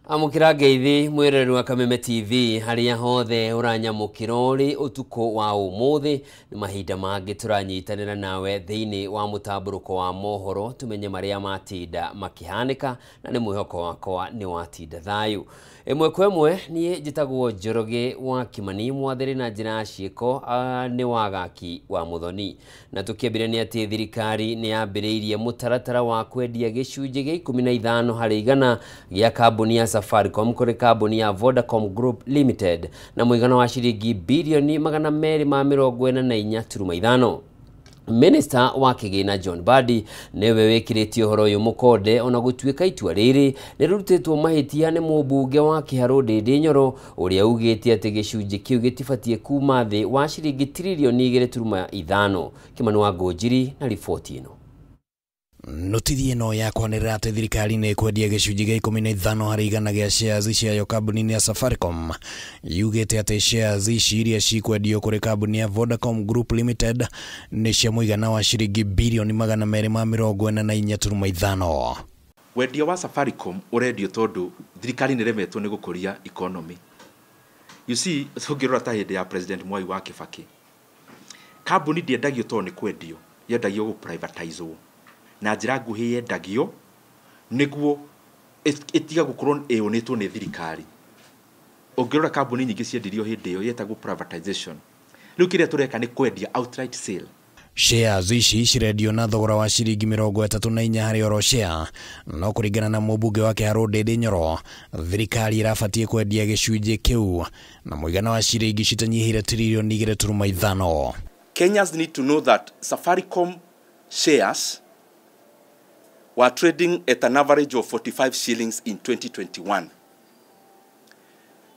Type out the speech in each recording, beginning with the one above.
Amũkĩra ngeithi mwĩroreri wa Kameme TV harĩa hothe ũranyamũkĩra ũrĩ ũtukũ wa ũmũthĩ nĩ mahinda mangĩ tũranyitanĩra nawe thĩinĩ wa mũtambũrũko wa mohoro tumenye marĩa matinda makĩhanĩka na nĩ mwĩhoko wakwa nĩ watinda thayũ. Ĩmwe kwa ĩmwe niĩ njĩtagwo Njoroge wa Kimani mwathĩrĩ na njĩra ya ciĩko nĩ wagaki wa Muthoni. Na tũkĩambĩrĩria nĩ atĩ thirikari nĩ yambĩrĩirie mũtaratara wa kwendia gĩcunjĩ gĩa 15 harĩ igana gĩa kambuni ya Safaricom kũrĩ kambuni ya Vodacom Group Limited na mũigana wa ciringi bilioni 244.5. Minister wa kĩgĩna John Mbadi nĩwe wĩkĩrĩtie ũhoro ũyũ mũkonde ona gũtuĩka itua rĩrĩ nĩrĩrutĩtwo mahĩtia nĩ mũmbunge wa Kĩharũ Ndĩndĩ Nyoro ũrĩa ugĩte atĩ gĩcunjĩ kĩu gĩtibatiĩ kuma thĩ wa ciringi tiririoni 2.5. Kimani wa Ngũnjiri na riboti ĩno. Notithi ĩno ya kwanĩrĩra atĩ thirikari nĩ ĩkwendia gĩcunjĩ gĩa 15 harĩ igana gĩa shares ciayo kambuni-inĩ ya Safaricom yugĩte atĩ shares ici iria cikwendio kũrĩ kambuni ya Vodacom Group Limited nĩ cia mũigana wa ciringi bilioni 244.5. Wendia wa Safaricom ũrendio tondũ thirikari nĩ ĩremetwo nĩ gũkũria economy. You see, ũngĩrora ta hĩndĩ ya President Mwai wa Kibaki, kambuni ndĩendagio tondũ nĩ kwendio, yendagio gũ privatizwo. Na njĩra nguhĩ yendagio nĩguo ĩtiga gũkorwo ĩũnĩtwo nĩ thirikari. Ũngĩrora kambuni nyingĩ ciendirio hĩndĩ ĩyo yetagwo privatization. Rĩu kĩrĩa tũreka nĩ kwendia outright sale. Shares ici cirendio na thogora wa ciringi 34 harĩ oro share, no kũringana na mũmbunge wa Kĩharũ Ndĩndĩ Nyoro, thirikari ĩrabatiĩ kwendia gĩcunjĩ kĩu na mũigana wa ciringi citanyihĩire tiririoni 2.5. Kenyans need to know that Safaricom shares were trading at an average of 45 shillings in 2021,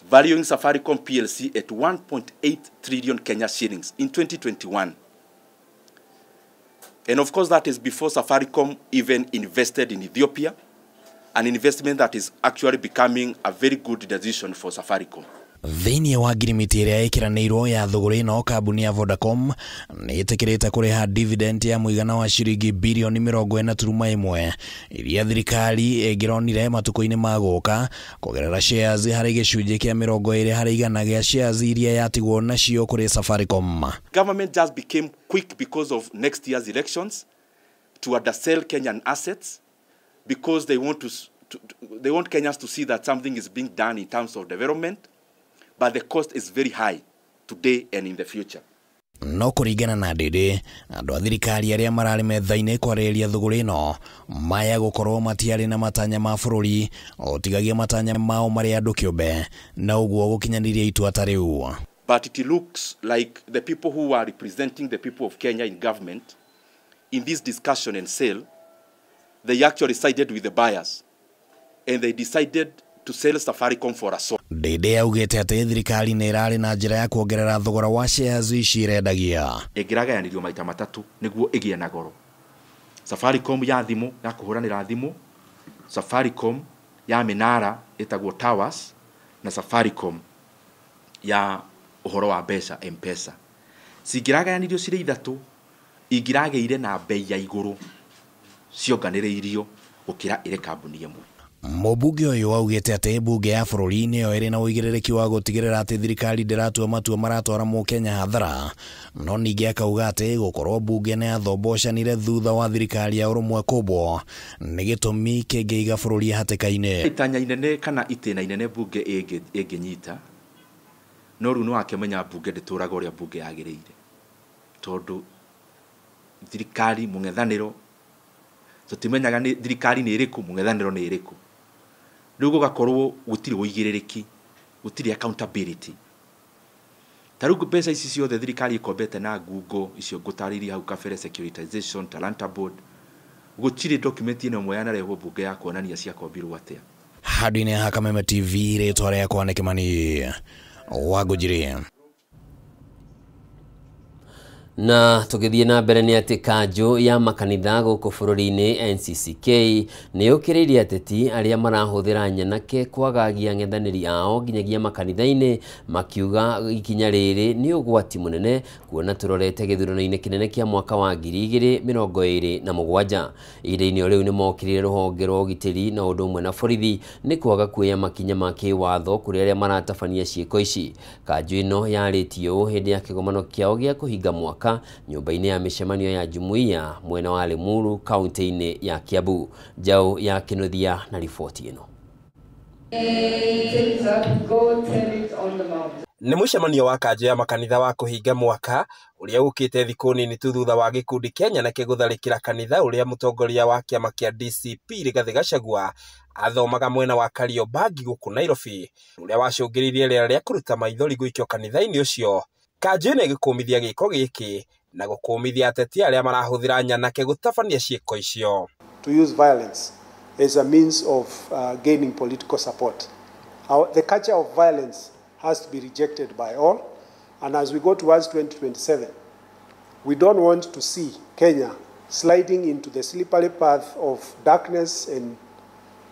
valuing Safaricom PLC at 1.8 trillion Kenya shillings in 2021. And of course, that is before Safaricom even invested in Ethiopia, an investment that is actually becoming a very good decision for Safaricom. Thĩinĩ wa ngirimiti ĩrĩa ĩkĩranĩirwo ya thũgũrĩ ĩno, kambuni ya Vodacom nĩ ĩtĩkĩrĩte kũrĩha dividend ya mũigana wa ciringi bilioni 40.1 iria thirikari ĩngĩronire matukũ-inĩ ma gũka kũgerera shares harĩ gĩcunjĩ kĩa 20 harĩ igana gĩa shares iria yatigwo nacio kũrĩ Safaricom. Government just became quick because of next year's elections to undersell Kenyan assets because they want they want Kenyans to see that something is being done in terms of development. But the cost is very high today and in the future. No kũringana na Ndĩndĩ, andũ a thirikari arĩa mararĩ metha-inĩ kwarĩrĩria thũgũrĩ ĩno maya gũkorwo matiarĩ na matanya ma bũrũri o tigagia matanya mao marĩ andũ kĩũmbe na ũguo gũkinyanĩria itua ta rĩu. But it looks like the people who are representing the people of Kenya in government in this discussion and sale, they actually sided with the buyers and they decided to sell Safaricom for a song. Ndĩndĩ augĩte atĩ thirikari nĩ ĩrarĩ na njĩra ya kuongerera thogora wa shares ici irendagia. Ĩngĩragayanirio maita matatũ nĩguo ĩgĩe na goro. Safaricom ya thimũ ya kũhũranĩra thimũ, Safaricom ya mĩnara ĩtagwo towers, na Safaricom ya ũhoro wa mbeca M-Pesa. Cingĩragayanirio cirĩ ithatũ, ingĩragĩire na bei ya igũrũ cionganĩrĩirio gũkĩra ĩrĩ kambuni ĩmwe. Mũmbunge ũyũ augĩte atĩ mbunge ya bũrũri nĩyo ĩrĩ na ũigĩrĩrĩki wa gũtigĩrĩra atĩ thirikari ndĩratua matua maratwara mũkenya hathara, no ningĩ akauga atĩ gũkorwo mbunge nĩ yathombocanire thutha wa thirikari ya ũrũmwe kũmbwo nĩ gĩtũmi kĩngĩiga bũrũri hatĩka-inĩ. Itanya inene kana itĩna inene mbunge ĩngĩnyita, no rĩu nĩwakĩmenya mbunge ndĩtũraga ũrĩa mbunge yagĩrĩire, tondũ thirikari mũng'ethanĩro tũtimenyaga nĩ thirikari nĩ ĩrĩkũ, mũng'ethanĩro nĩ ĩrĩkũ. Rĩu gũgakorwo gũtirĩ ũigĩrĩrĩki, gũtirĩ accountability. Ta rĩu mbeca ici ciothe thirikari ĩkombete na ngungo icio ngũtarĩirie hau kabere, securitization, Talanta Board, gũtirĩ document ĩno ĩmwe yanarehwo mbunge ya kuonania ciakombirwo atĩa. Handũ-inĩ ha Kameme TV, rĩtwa rĩakwa nĩ Kimani wa Ngũnjiri. Na tũgĩthiĩ na mbere nĩ atĩ kanjũ ya makanitha gũkũ bũrũri-inĩ NCCK nĩ yũkĩrĩirie ateti arĩa marahũthĩra nyanake kwagagia ang'ethanĩri ao nginyagia makanitha-inĩ, makiuga ikinya rĩrĩ nĩ ũgwati mũnene kuona tũrorete gĩthurano-inĩ kĩnene kĩa mwaka wa 2027. Ihinda-inĩ o rĩu nĩ mokĩrĩire rũhonge rwa ũgitĩri na ũndũ ũmwe na borithi nĩ kwaga kuoya makinya ma kĩwatho kũrĩ arĩa maratabania ciĩko ici. Kanjũ ĩno yarĩtie ũũ hĩndĩ ya kĩgomano kĩao gĩa kũhinga mwaka nyũmba-inĩ ya mĩcemanio ya Jumuiya mwena wa Limuru kaunti-inĩ ya Kiambu. Njaũ ya Kĩnuthia na riboti ĩno. Nĩ mũcemanio wa kanjũ ya makanitha wa kũhinga mwaka ũrĩa ũkĩte thikũ nini tu thutha wa gĩkundi kĩa nyanake gũtharĩkĩra kanitha ũrĩa mũtongoria wa kĩama kĩa DCP Rigathĩ Gachagua athomaga mwena wa Kariobangi gũkũ Nairobi, ũrĩa wacũngĩrĩirie rĩera rĩa kũruta maithori gũikio kanitha-inĩ ũcio. Kanjũ ĩno ĩgĩkũmithia gĩko gĩkĩ na gũkũmithia ateti arĩa marahũthĩra nyanake gũtabania ciĩko icio. To use violence as a means of gaining political support. The culture of violence has to be rejected by all, and as we go towards 2027, we don't want to see Kenya sliding into the slippery path of darkness and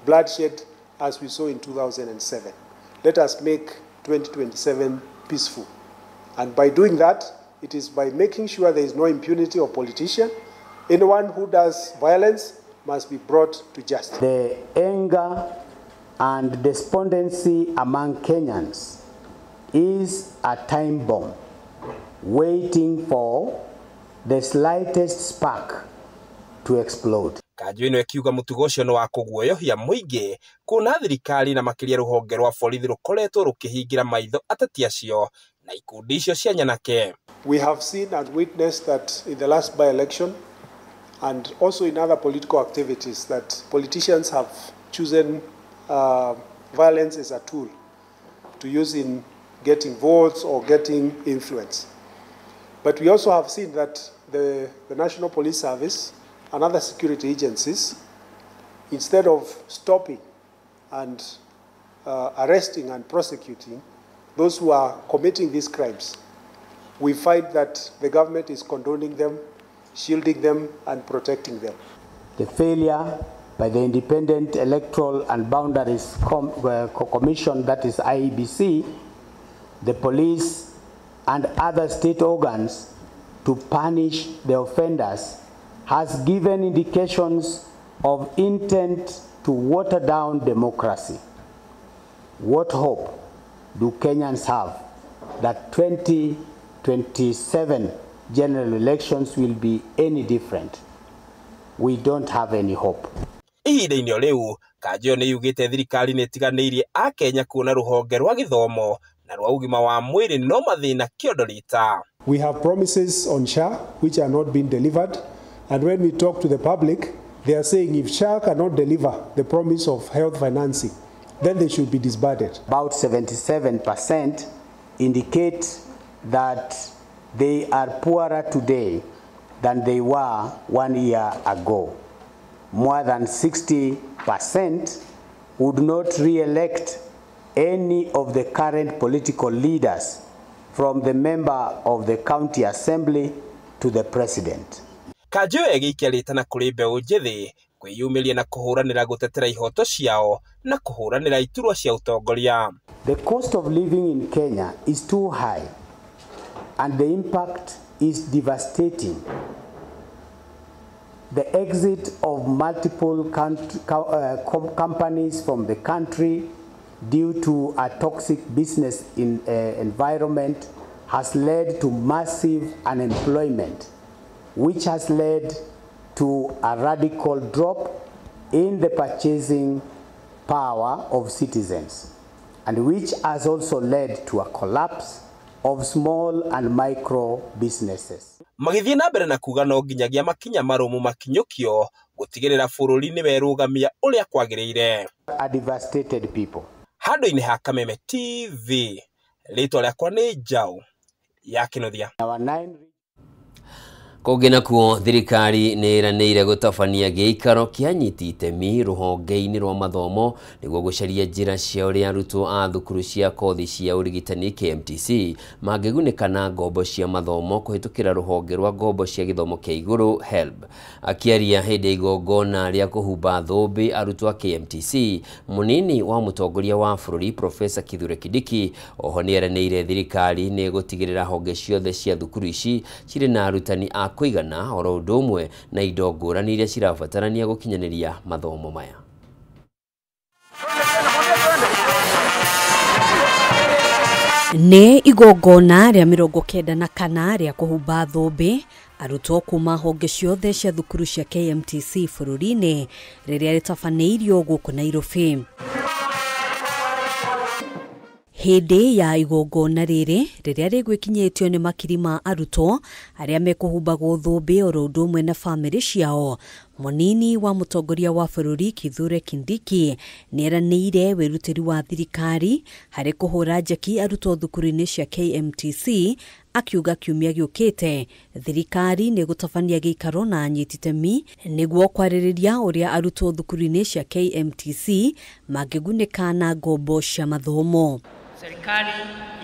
bloodshed as we saw in 2007. Let us make 2027 peaceful. And by doing that, it is by making sure there is no impunity of politician. Anyone who does violence must be brought to justice. The anger and despondency among Kenyans is a time bomb waiting for the slightest spark to explode. Kanjũ ĩno ĩkiuga mũtugo ũcio nĩ wa kũguoyohia mũingĩ kuona thirikari na makĩria rũhonge rwa borithi rũkoretwo rũkĩhingĩra maitho ateti acio na ikundi icio cia nyanake. We have seen and witnessed that in the last by-election and also in other political activities that politicians have chosen violence as a tool to use in getting votes or getting influence. But we also have seen that the National Police Service and other security agencies, instead of stopping and arresting and prosecuting those who are committing these crimes, we find that the government is condoning them, shielding them, and protecting them. The failure by the Independent Electoral and Boundaries Commission, that is IEBC, the police, and other state organs to punish the offenders has given indications of intent to water down democracy. What hope do Kenyans have that 2027 general elections will be any different? We don't have any hope. Ihinda-inĩ o rĩu, kanjũ ĩyo nĩ yugĩte thirikari nĩ ĩtiganĩirie Akenya kuona rũhonge rwa gĩthomo na rwa ũgima wa mwĩrĩ no mathĩna kĩondo rita. We have promises on SHA which are not being delivered, and when we talk to the public, they are saying if SHA cannot deliver the promise of health financing, then they should be disbanded. About 77% indicate that they are poorer today than they were 1 year ago. More than 60% would not re-elect any of the current political leaders, from the member of the county assembly to the president. Kanjũ ĩyo ĩgĩikia rĩtana kũrĩ mbeũ njĩthĩ kwĩyumĩria na kũhũranĩra gũtetera ihoto ciao na kũhũranĩra iturwa cia ũtongoria. The cost of living in Kenya is too high and the impact is devastating. The exit of multiple companies from the country due to a toxic business environment has led to massive unemployment, which has led to a radical drop in the purchasing power of citizens, and which has also led to a collapse of small and micro businesses. Magĩthiĩ na mbere na kuga no nginyagia makinya marũmu makinyũkio gũtigĩrĩra bũrũri nĩ werũgamia ũrĩa kwagĩrĩire. A devastated people. Handũ-inĩ ha Kameme TV, rĩtwa rĩakwa nĩ Njaũ ya Kĩnuthia. Kũngĩ nakuo thirikari nĩ ĩranĩire gũtabania gĩikaro kĩa anyiti itemi rũhonge-inĩ rwa mathomo nĩguo gũcaria njĩra cia ũrĩa arutwo a thukuru cia kothi cia ũrigitani KMTC mangĩgunĩka na ngombo cia mathomo kũhĩtũkĩra rũhonge rwa ngombo cia gĩthomo kĩa igũrũ HELB. Akĩaria hĩndĩ ya igongona rĩa kũhumba thũmbĩ arutwo a KMTC, mũnini wa mũtongoria wa bũrũri Profesa Kithure Kindiki oho nĩ eranĩire thirikari nĩ gũtigĩrĩra honge ciothe cia thukuru ici cirĩ na arutani a kũigana oro ũndũ ũmwe na indo ngũrani iria cirabatarania gũkinyanĩria mathomo maya. Nĩ igongona rĩa 94 rĩa kũhumba thũmbĩ arutwo kuma honge ciothe cia thukuru cia KMTC bũrũri-inĩ rĩrĩa rĩtabanĩirio gũkũ Nairobi. Hĩndĩ ya igongona rĩrĩ rĩrĩa rĩgwĩkinyĩtio nĩ makiri ma arutwo arĩa mekũhumbagwo thũmbĩ oro ũndũ ũmwe na bamĩrĩ ciao, mũnini wa mũtongoria wa bũrũri Kithure Kindiki nĩeranĩire wĩrutĩri wa thirikari harĩ kũhũra njeki arutwo thukuru-inĩ cia KMTC, akiuga kiumia gĩũkĩte thirikari nĩ gũtabania gĩikaro na anyiti itemi nĩguo kwarĩrĩria ũrĩa arutwo thukuru-inĩ cia KMTC mangĩgunĩka na ngombo cia mathomo. Serikali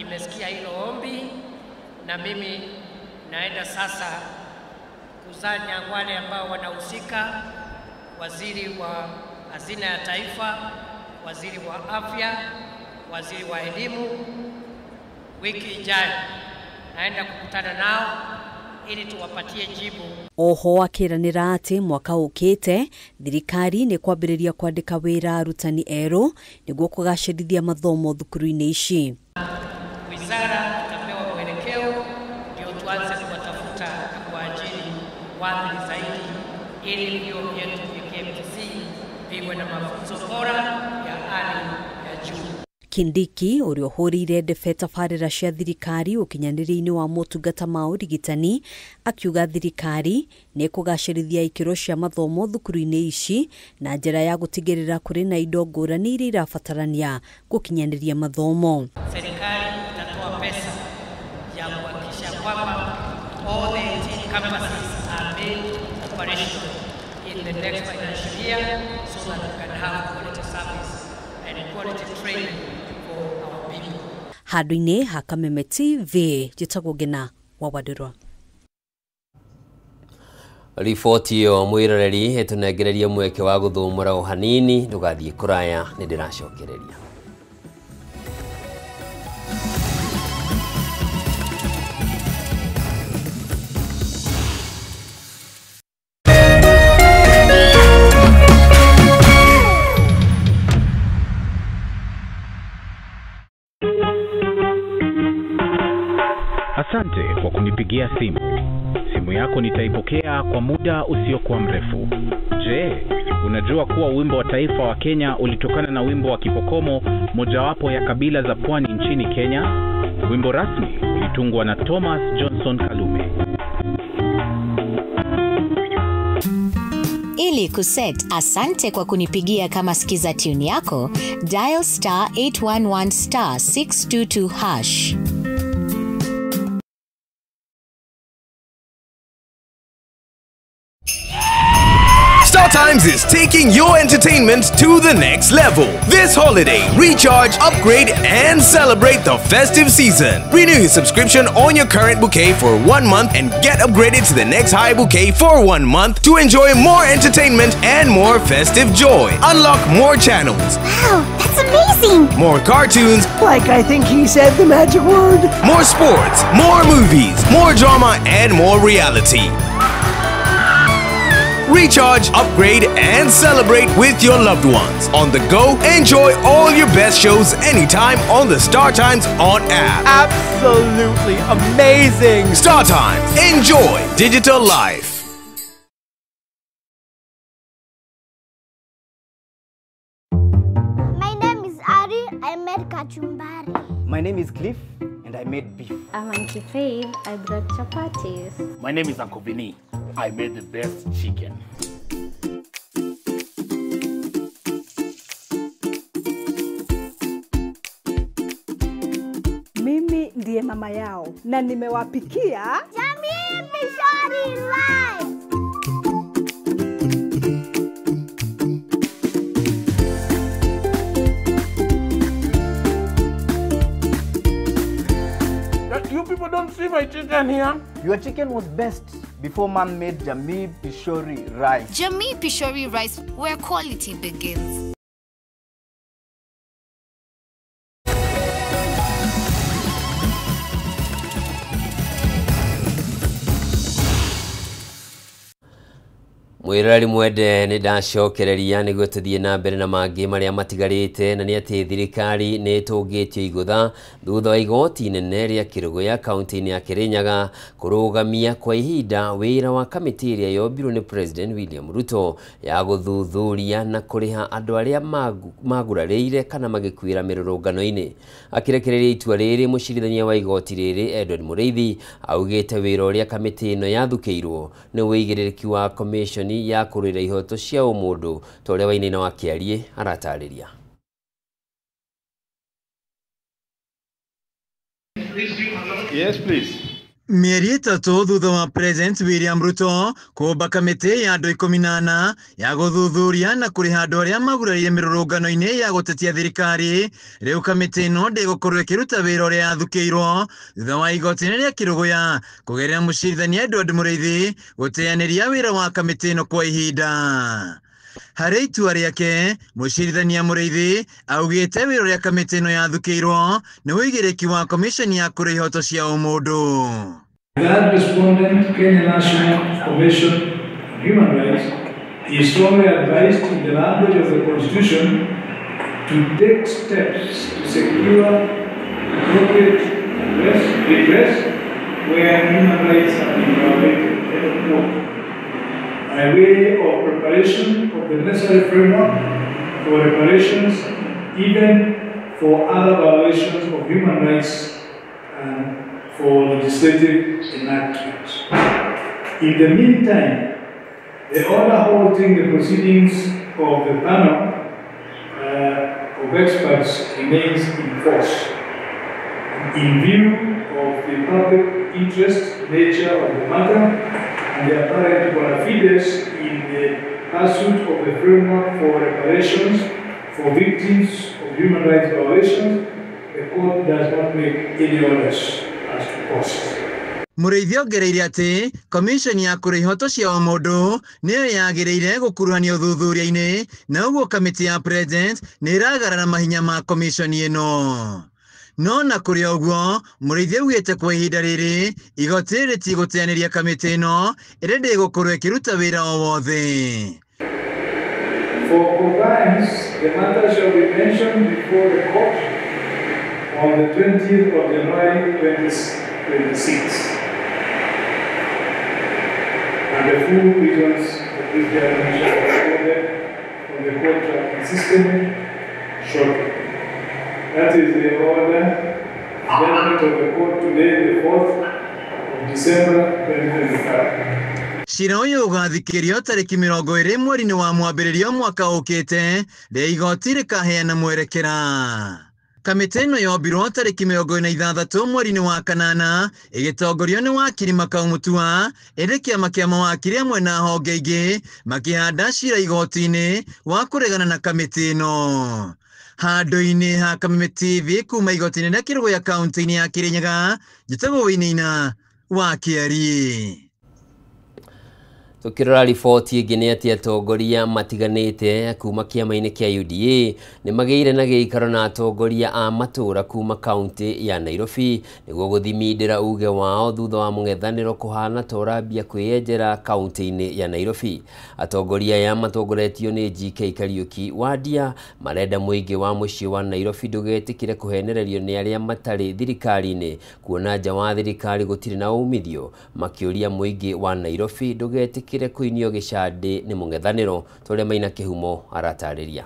imesikia hilo ombi na mimi naenda sasa kusanya wale ambao wanahusika, waziri wa hazina ya taifa, waziri wa afya, waziri wa elimu. Wiki ijayo naenda kukutana nao ili tuwapatie jibu. Oho akĩranĩra atĩ mwaka ũkĩte thirikari nĩ kwambĩrĩria kwandĩka wĩra arutani erũ nĩguo kũgacĩrithia mathomo thukuru-inĩ ici. Wizara itapewa mwelekeo ndio tuanze kuwatafuta na kuajiri walimu zaidi ili vyuo vyetu vya KMTC viwe na mafunzo bora ya hali ya juu. Kindiki ũrĩa ũhũrĩire ndebe tabarĩra cia thirikari ũkinyanĩria-inĩ wa motungata ma ũrigitani akiuga thirikari nĩ ĩkũgacĩrithia ikĩro cia mathomo thukuru-inĩ ici na njĩra ya gũtigĩrĩra kũrĩ na indo ngũrani iria irabatarania gũkinyanĩria mathomo. Serikali itatoa pesa ya kuhakikisha kwamba all the 18 campuses are made operational in the next financial year so that we can have quality service and quality training for our people. Handũ-inĩ ha Kameme TV, njĩtagwo Ngina wa Wandirwa. Riboti ĩyo mwĩroreri ĩtũnengererie mweke wa gũthũmũra o hanini, ndũgathiĩ kũraya, nĩ ndĩracokereria. Asante kwa kunipigia simu. Simu yako nitaipokea kwa muda usiokuwa mrefu. Je, unajua kuwa wimbo wa taifa wa Kenya ulitokana na wimbo wa Kipokomo, mojawapo ya kabila za pwani nchini Kenya? Wimbo rasmi ulitungwa na Thomas Johnson Kalume. Ili kuset asante kwa kunipigia kama skiza tune yako, dial star 811 star 622 hash. StarTimes is taking your entertainment to the next level. This holiday, recharge, upgrade, and celebrate the festive season. Renew your subscription on your current bouquet for 1 month and get upgraded to the next high bouquet for 1 month to enjoy more entertainment and more festive joy. Unlock more channels. Wow, that's amazing! More cartoons. Like I think he said the magic word. More sports, more movies, more drama, and more reality. Recharge, upgrade, and celebrate with your loved ones. On the go, enjoy all your best shows anytime on the StarTimes On app. Absolutely amazing! StarTimes, enjoy digital life. My name is Ari. I made kachumbari. My name is Cliff, and I made beef. I'm Auntie Faith. I brought chapatis. My name is Uncle Vinny. I made the best chicken. Mimi ndiye mama yao na nimewapikia Jamii Mishori. chicken here? Your chicken was best before man made Jamii Pishori rice. Jamii Pishori rice, where quality begins. Mwirari mwende nĩ ndacokereria nĩguo tũthiĩ na mbere na mangĩ marĩa matigarĩte na nĩ atĩ thirikari nĩ ĩtũngĩtio igũtha thutha wa igoti inene rĩa Kĩrũgũya kaunti-inĩ ya Kĩrĩnyaga kũrũgamia kwa ihinda wĩra wa kamĩtĩ ĩrĩa yombirwo nĩ President William Ruto ya gũthuthuria na kũrĩha andũ arĩa magurarĩire kana magĩkuĩra mĩrũrũngano-inĩ. Akĩrekereria itua rĩrĩ, mũcirithania wa igoti rĩrĩ Edward Mũrĩithi augĩte wĩra ũrĩa kamĩtĩ ĩno yathukĩirwo nĩ ũigĩrĩrĩki wa commission ya kũrũĩra ihoto cia ũmũndũ ta ũrĩa Wainaina wa Kĩariĩ aratarĩria. Yes, please. Mĩeri 3 thutha wa President William Ruto kũmba kamĩtĩ ya andũ 14 ya gũthuthuria na kũrĩha andũ arĩa magurarire mĩrũrũngano-inĩ ya gũtetia thirikari, rĩu kamĩtĩ ĩno ndĩgũkorwo ĩkĩruta wĩra ũrĩa yathukĩirwo thutha wa igoti inene rĩa Kĩrũgũya kũgerera mũcirithania Edward Mũrĩithi gũteanĩria wĩra wa kamĩtĩ ĩno kwa ihinda. Harĩ itua rĩake, mũcirithania Mũrĩithi augĩte wĩra ũrĩa kamĩtĩ ĩno yathukĩirwo nĩ ũigĩrĩki wa commission ya kũrũa ihoto cia ũmũndũ. That respondent, Kenya National Commission on Human Rights, is strongly advised in the language of the Constitution to take steps to secure appropriate redress where human rights have been violated. End of quote. By way of preparation of the necessary framework for reparations, even for other violations of human rights and for legislative enactments. In the meantime, the order halting the proceedings of the panel of experts remains in force. In view of the public interest nature of the matter and the apparent bona fides in the pursuit of the framework for reparations for victims of human rights violations, the court does not make any orders as to cost. Mũrĩithi ongereire atĩ commission ya kũrũa ihoto cia ũmũndũ nĩyo yagĩrĩire gũkuruhanio ũthuthuria-inĩ na ũguo kamĩtĩ ya President nĩ ĩragarara mahinya ma commission ĩno. No na kũrĩ ũguo, Mũrĩithi augĩte kwa ihinda rĩrĩ igoti rĩrĩ rĩtigũteanĩria kamĩtĩ ĩno ĩrĩa ndĩgũkorwo ĩkĩruta wĩra o wothe. For compliance, the matter shall be mentioned before the court on the 20th of January 2026. And the full reasons of this judgment shall be recorded on the court tracking system shortly. That is the order, judgment of the court today, the 4th of December 2025. Cira ũyũ ũgathikĩrio tarĩki 20 mweri-inĩ wa mwambĩrĩrio mwaka ũkĩte rĩa igoti rĩkaheana mwerekera. Kamĩtĩ ĩno yombirwo tarĩki 26 mweri-inĩ wa kanana ĩgĩtongorio nĩ wakiri Makau Mutua, ĩndĩ kĩama kĩa mawakiri amwe na honge ingĩ makĩhanda cira igoti-inĩ wa kũregana na kamĩtĩ ĩno. Handũ-inĩ ha Kameme TV kuma igoti-inĩ rĩa Kĩrũgũya kaunti-inĩ ya Kĩrĩnyaga, njĩtagwo Wainaina wa Kĩariĩ. Tukirora riboti ĩngĩ nĩ atĩ atongoria matiganĩte kuma kĩama-inĩ kĩa UDA nĩ magĩire na gĩikaro na atongoria a matũũra kuma kaunti ya Nairobi nĩguo gũthimindĩra uge wao thutha wa mũng'ethanĩro kũhana ta ũrambia kwĩyenjera kaunti-inĩ ya Nairobi. Atongoria aya matongoretio nĩ GK Kariuki Wandia marenda mũingĩ wa mũciĩ wa Nairobi ndũgetĩkĩre kũhenererio nĩ arĩa matarĩ thirikari-inĩ kuona nja wa thirikari gũtirĩ na umithio, makĩũria mũingĩ wa Nairobi ndũgetĩkĩre kũinio gĩcandĩ nĩ mũng'ethanĩro tũrĩa Maina Kĩhumo aratarĩria.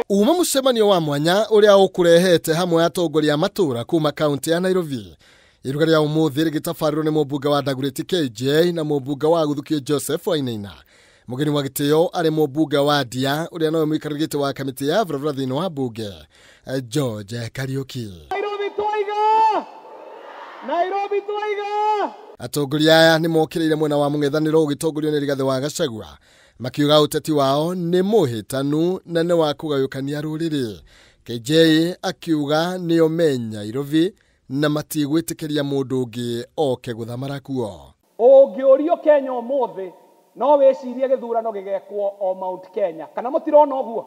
Uma mũcemanio wa mwanya ũrĩa ũkũrehete hamwe atongoria a matũũra kuma kaunti ya Nairobi. Iruga rĩa ũmũthĩ rĩgĩtabarĩrwo nĩ mũmbunge wa Dagoretti KJ na mũmbunge wa Gũthukio Joseph Wainaina. Mũgeni wa gĩtĩo arĩ mũmbunge wa Ndia ũrĩa nowe mũikarĩri gĩtĩ wa kamĩtĩ ya barabara thĩinĩ wa mbunge George Kariuki. Nairobi twaiga! Nairobi twaiga! Atongoria aya nĩ mokĩrĩire mwena wa mũng'ethanĩro ũgĩtongorio nĩ Rigathĩ wa Gachagua makiuga ũteti wao nĩ mũhĩtanu na nĩ wa kũgayũkania rũrĩrĩ. KJ akiuga nĩo me Nairobi na matigwĩtĩkĩria mũndũ ũngĩ oke gũthamara kuo. Ũngĩũrio Kenya ũmũthĩ no wĩcirie gĩthurano gĩgekwo o Mount Kenya, kana mũtirona ũguo?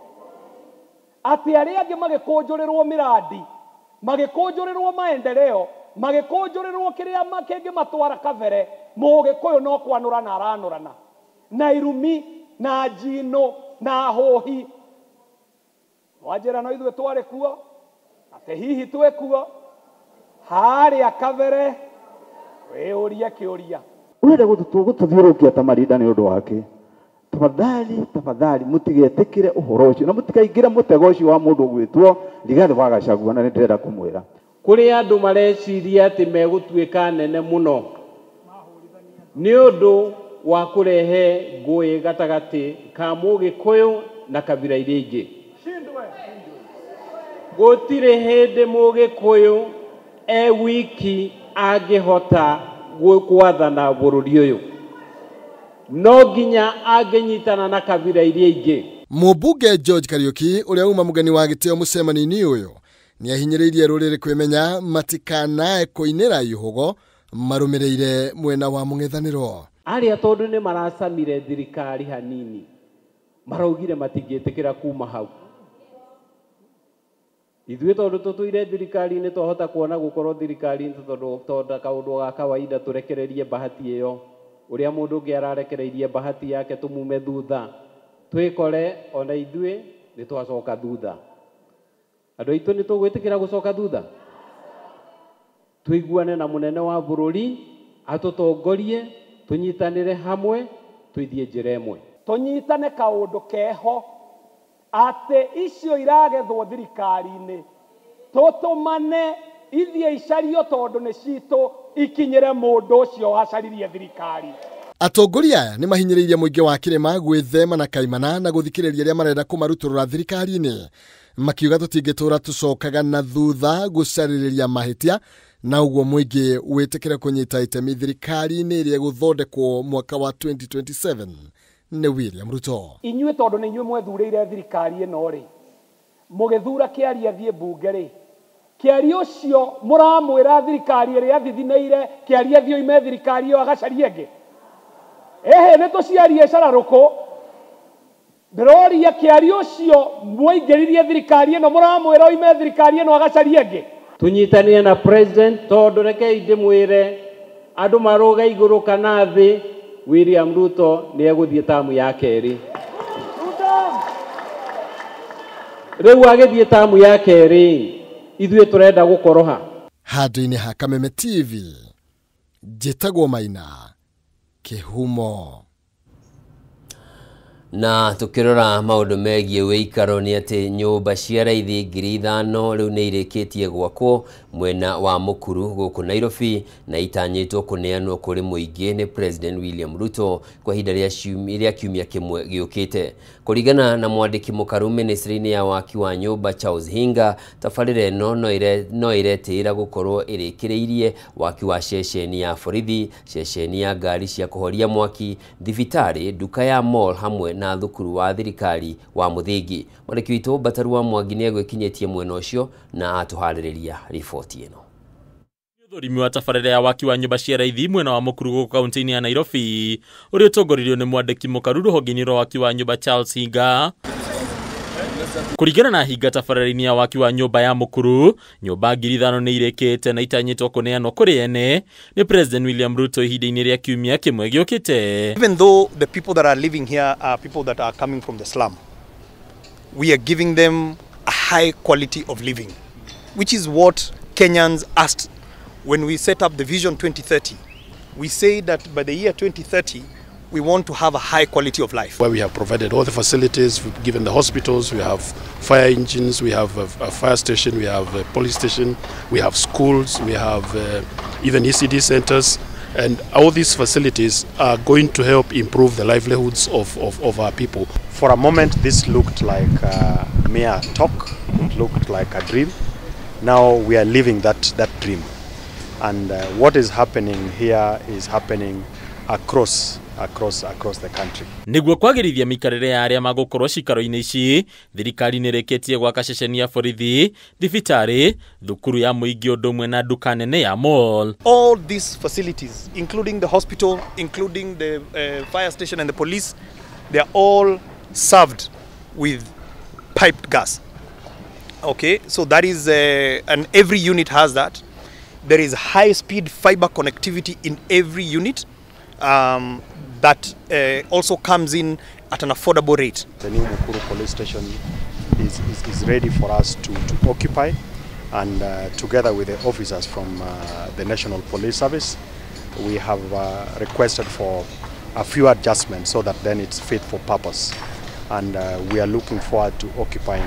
Atĩ arĩa angĩ magĩkũnjũrĩrwo mĩrandi, magĩkũnjũrĩrwo maendeleo, magĩkũnjũrĩrwo kĩrĩa kĩngĩmatwara kabere, mũgĩkũyũ no kwanũrana aranũrana na irumi na njino na hũhi. Wanjĩra no ithuĩ twarĩ kuo, atĩ hihi twĩ kuo harĩa kabere, wĩũrie kĩũria. Urenda gũtũthiũrũrũkia ta marinda nĩ ũndũ wake. Tafadhali, tafadhali, mũtigetĩkĩre ũhoro ũcio na mũtikaingĩre mũtego ũcio wa mũndũ ũgwĩtwo Rigathĩ wa Gachagua, na nĩndĩrenda kũmwĩra. Kũrĩ andũ mareciria atĩ megũtuĩka nene mũno nĩ ũndũ wa kũrehe ngũĩ gatagatĩ ka mũgĩkũyũ na kabira iria ingĩ. Gũtirĩ hĩndĩ mũgĩkũyũ e wiki angĩhota gwathana bũrũri ũyũ, no nginya angĩnyitana na kabira iria ingĩ. Mũmbunge George Kariuki ũrĩa uma mũgeni wa gĩtĩo mũcemanio-inĩ ũyũ nĩahinyĩrĩirie rũrĩrĩ kwĩmenya matikanae kũinĩra ihũgo marũmĩrĩire mwena wa mũng'ethanĩro. Arĩa tondũ nĩ maracamire thirikari hanini maraugire matingĩtĩkĩra kuma hau. Ithuĩ tondũ tũtũire thirikari-inĩ twahota kuona gũkorwo thirikari-inĩ tondũ kaũndũ ga kawaida tũrekererie bahati ĩyo, ũrĩa mũndũ ũngĩ ararekereirie bahati yake tũmume thutha, twĩkore ona ithuĩ nĩ twacoka thutha. Andũ aitũ nĩ tũgwĩtĩkĩra gũcoka thutha? Tũiguane na mũnene wa bũrũri atũtongorie, tũnyitanĩre hamwe, tũithiĩ njĩra ĩmwe. Tũnyitane kaũndũ keho atĩ icio iragethwo thirikari-inĩ tũtũmane ithiĩ icario tondũ nĩ citũ ikinyĩre mũndũ ũcio wacaririe thirikari. Atongoria aya nĩ mahinyĩrĩirie mũingĩ wa kĩrĩma gwĩthema na kaimana na gũthikĩrĩria arĩa marenda kũmarutũrũra thirikari-inĩ, makiuga tũtingĩtũra tũcokaga na thutha gũcarĩrĩria mahĩtia na ũguo mũingĩ wĩtĩkĩre kũnyita itemi thirikari-inĩ ĩrĩa ĩgũthondekwo mwaka wa 2027 nĩ William Ruto. Inyuĩ tondũ nĩ inyuĩ mwethurĩire thirikari ĩno rĩ, mũgĩthura Kĩaria athiĩ mbunge rĩ, Kĩaria ũcio mũramwĩra thirikari ĩrĩa athithinĩire Kĩaria athiĩ oime thirikari ĩyo agacarie ĩngĩ? Ĩhĩ, nĩ tũciarie cararũkũ. Ndĩroria Kĩaria ũcio mwaingĩririe thirikari ĩno mũramwĩra oime thirikari ĩno agacarie ĩngĩ? Tũnyitanĩre na president tondũ rekei ndĩmwĩre andũ marũga igũrũ kana thĩ, William Ruto nĩ egũthiĩ tamu ya kerĩ. Rĩu agĩthiĩ tamu ya kerĩ, ithuĩ tũrenda gũkoroha. Handũ-inĩ ha Kameme TV, njĩtagwo Maina Kĩhumo. Na tukirora maundu megiĩ wĩikaro nĩ atĩ nyũmba cia raithi 5,000 rĩu nĩ irĩkĩtie gwakwo mwena wa Mukuru gũkũ Nairobi na itanyĩtwo kũneanwo kũrĩ mũingĩ nĩ President William Ruto kwa ihinda rĩa kiumia kĩmwe gĩũkĩte. Kũringana na mwandĩki mũkaru ministry-inĩ ya waki wa nyũmba Charles Hinga, tabarĩra ĩno no ĩretĩĩra gũkorwo ĩrĩkĩrĩirie waki wa ceceni ya borithi, ceceni ya ngari cia kũhoria mwaki, thibitarĩ, nduka ya mall hamwe na thukuru wa thirikari wa mũthingi. Mwandĩki witũ Bataru wa Mwangi nĩ egwĩkinyĩtie mwena ũcio na atũharĩrĩria riboti ĩno. Ũthũrimi wa tabarĩra ya waki wa nyũmba cia raithi mwena wa Mukuru gũkũ kaunti-inĩ ya Nairobi ũrĩa ũtongoririo nĩ mwandĩki mũkaru rũhonge-inĩ rwa waki wa nyũmba Charles Hinga. Kũringana na Hinga, tabarĩra-inĩ ya waki wa nyũmba ya Mukuru, nyũmba 5,000 nĩ irĩkĩte na itanyĩtwo kũneanwo kũrĩ ene nĩ President William Ruto ihinda-inĩ rĩa kiumia kĩmwe gĩũkĩte. Even though the people that are living here are people that are coming from the slum, we are giving them a high quality of living, which is what Kenyans asked when we set up the Vision 2030. We say that by the year 2030, we want to have a high quality of life. Where we have provided all the facilities, we've given the hospitals, we have fire engines, we have a fire station, we have a police station, we have schools, we have even ECD centers, and all these facilities are going to help improve the livelihoods of our people. For a moment, this looked like mere talk, it looked like a dream. Now we are living that dream. And what is happening here is happening across the country. Nĩguo kwagĩrithia mĩikarĩre ya arĩa magũkorwo cikaro-inĩ ici, thirikari nĩrĩkĩtie gwaka ceceni ya borithi, thibitarĩ, thukuru ya mũingĩ ũndũ ũmwe na nduka nene ya mall. All these facilities, including the hospital, including the fire station and the police, they are all served with piped gas. Okay, so that is, and every unit has that. There is high-speed fiber connectivity in every unit that also comes in at an affordable rate. The new Mukuru police station is ready for us to occupy, and together with the officers from the National Police Service, we have requested for a few adjustments so that then it's fit for purpose. And we are looking forward to occupying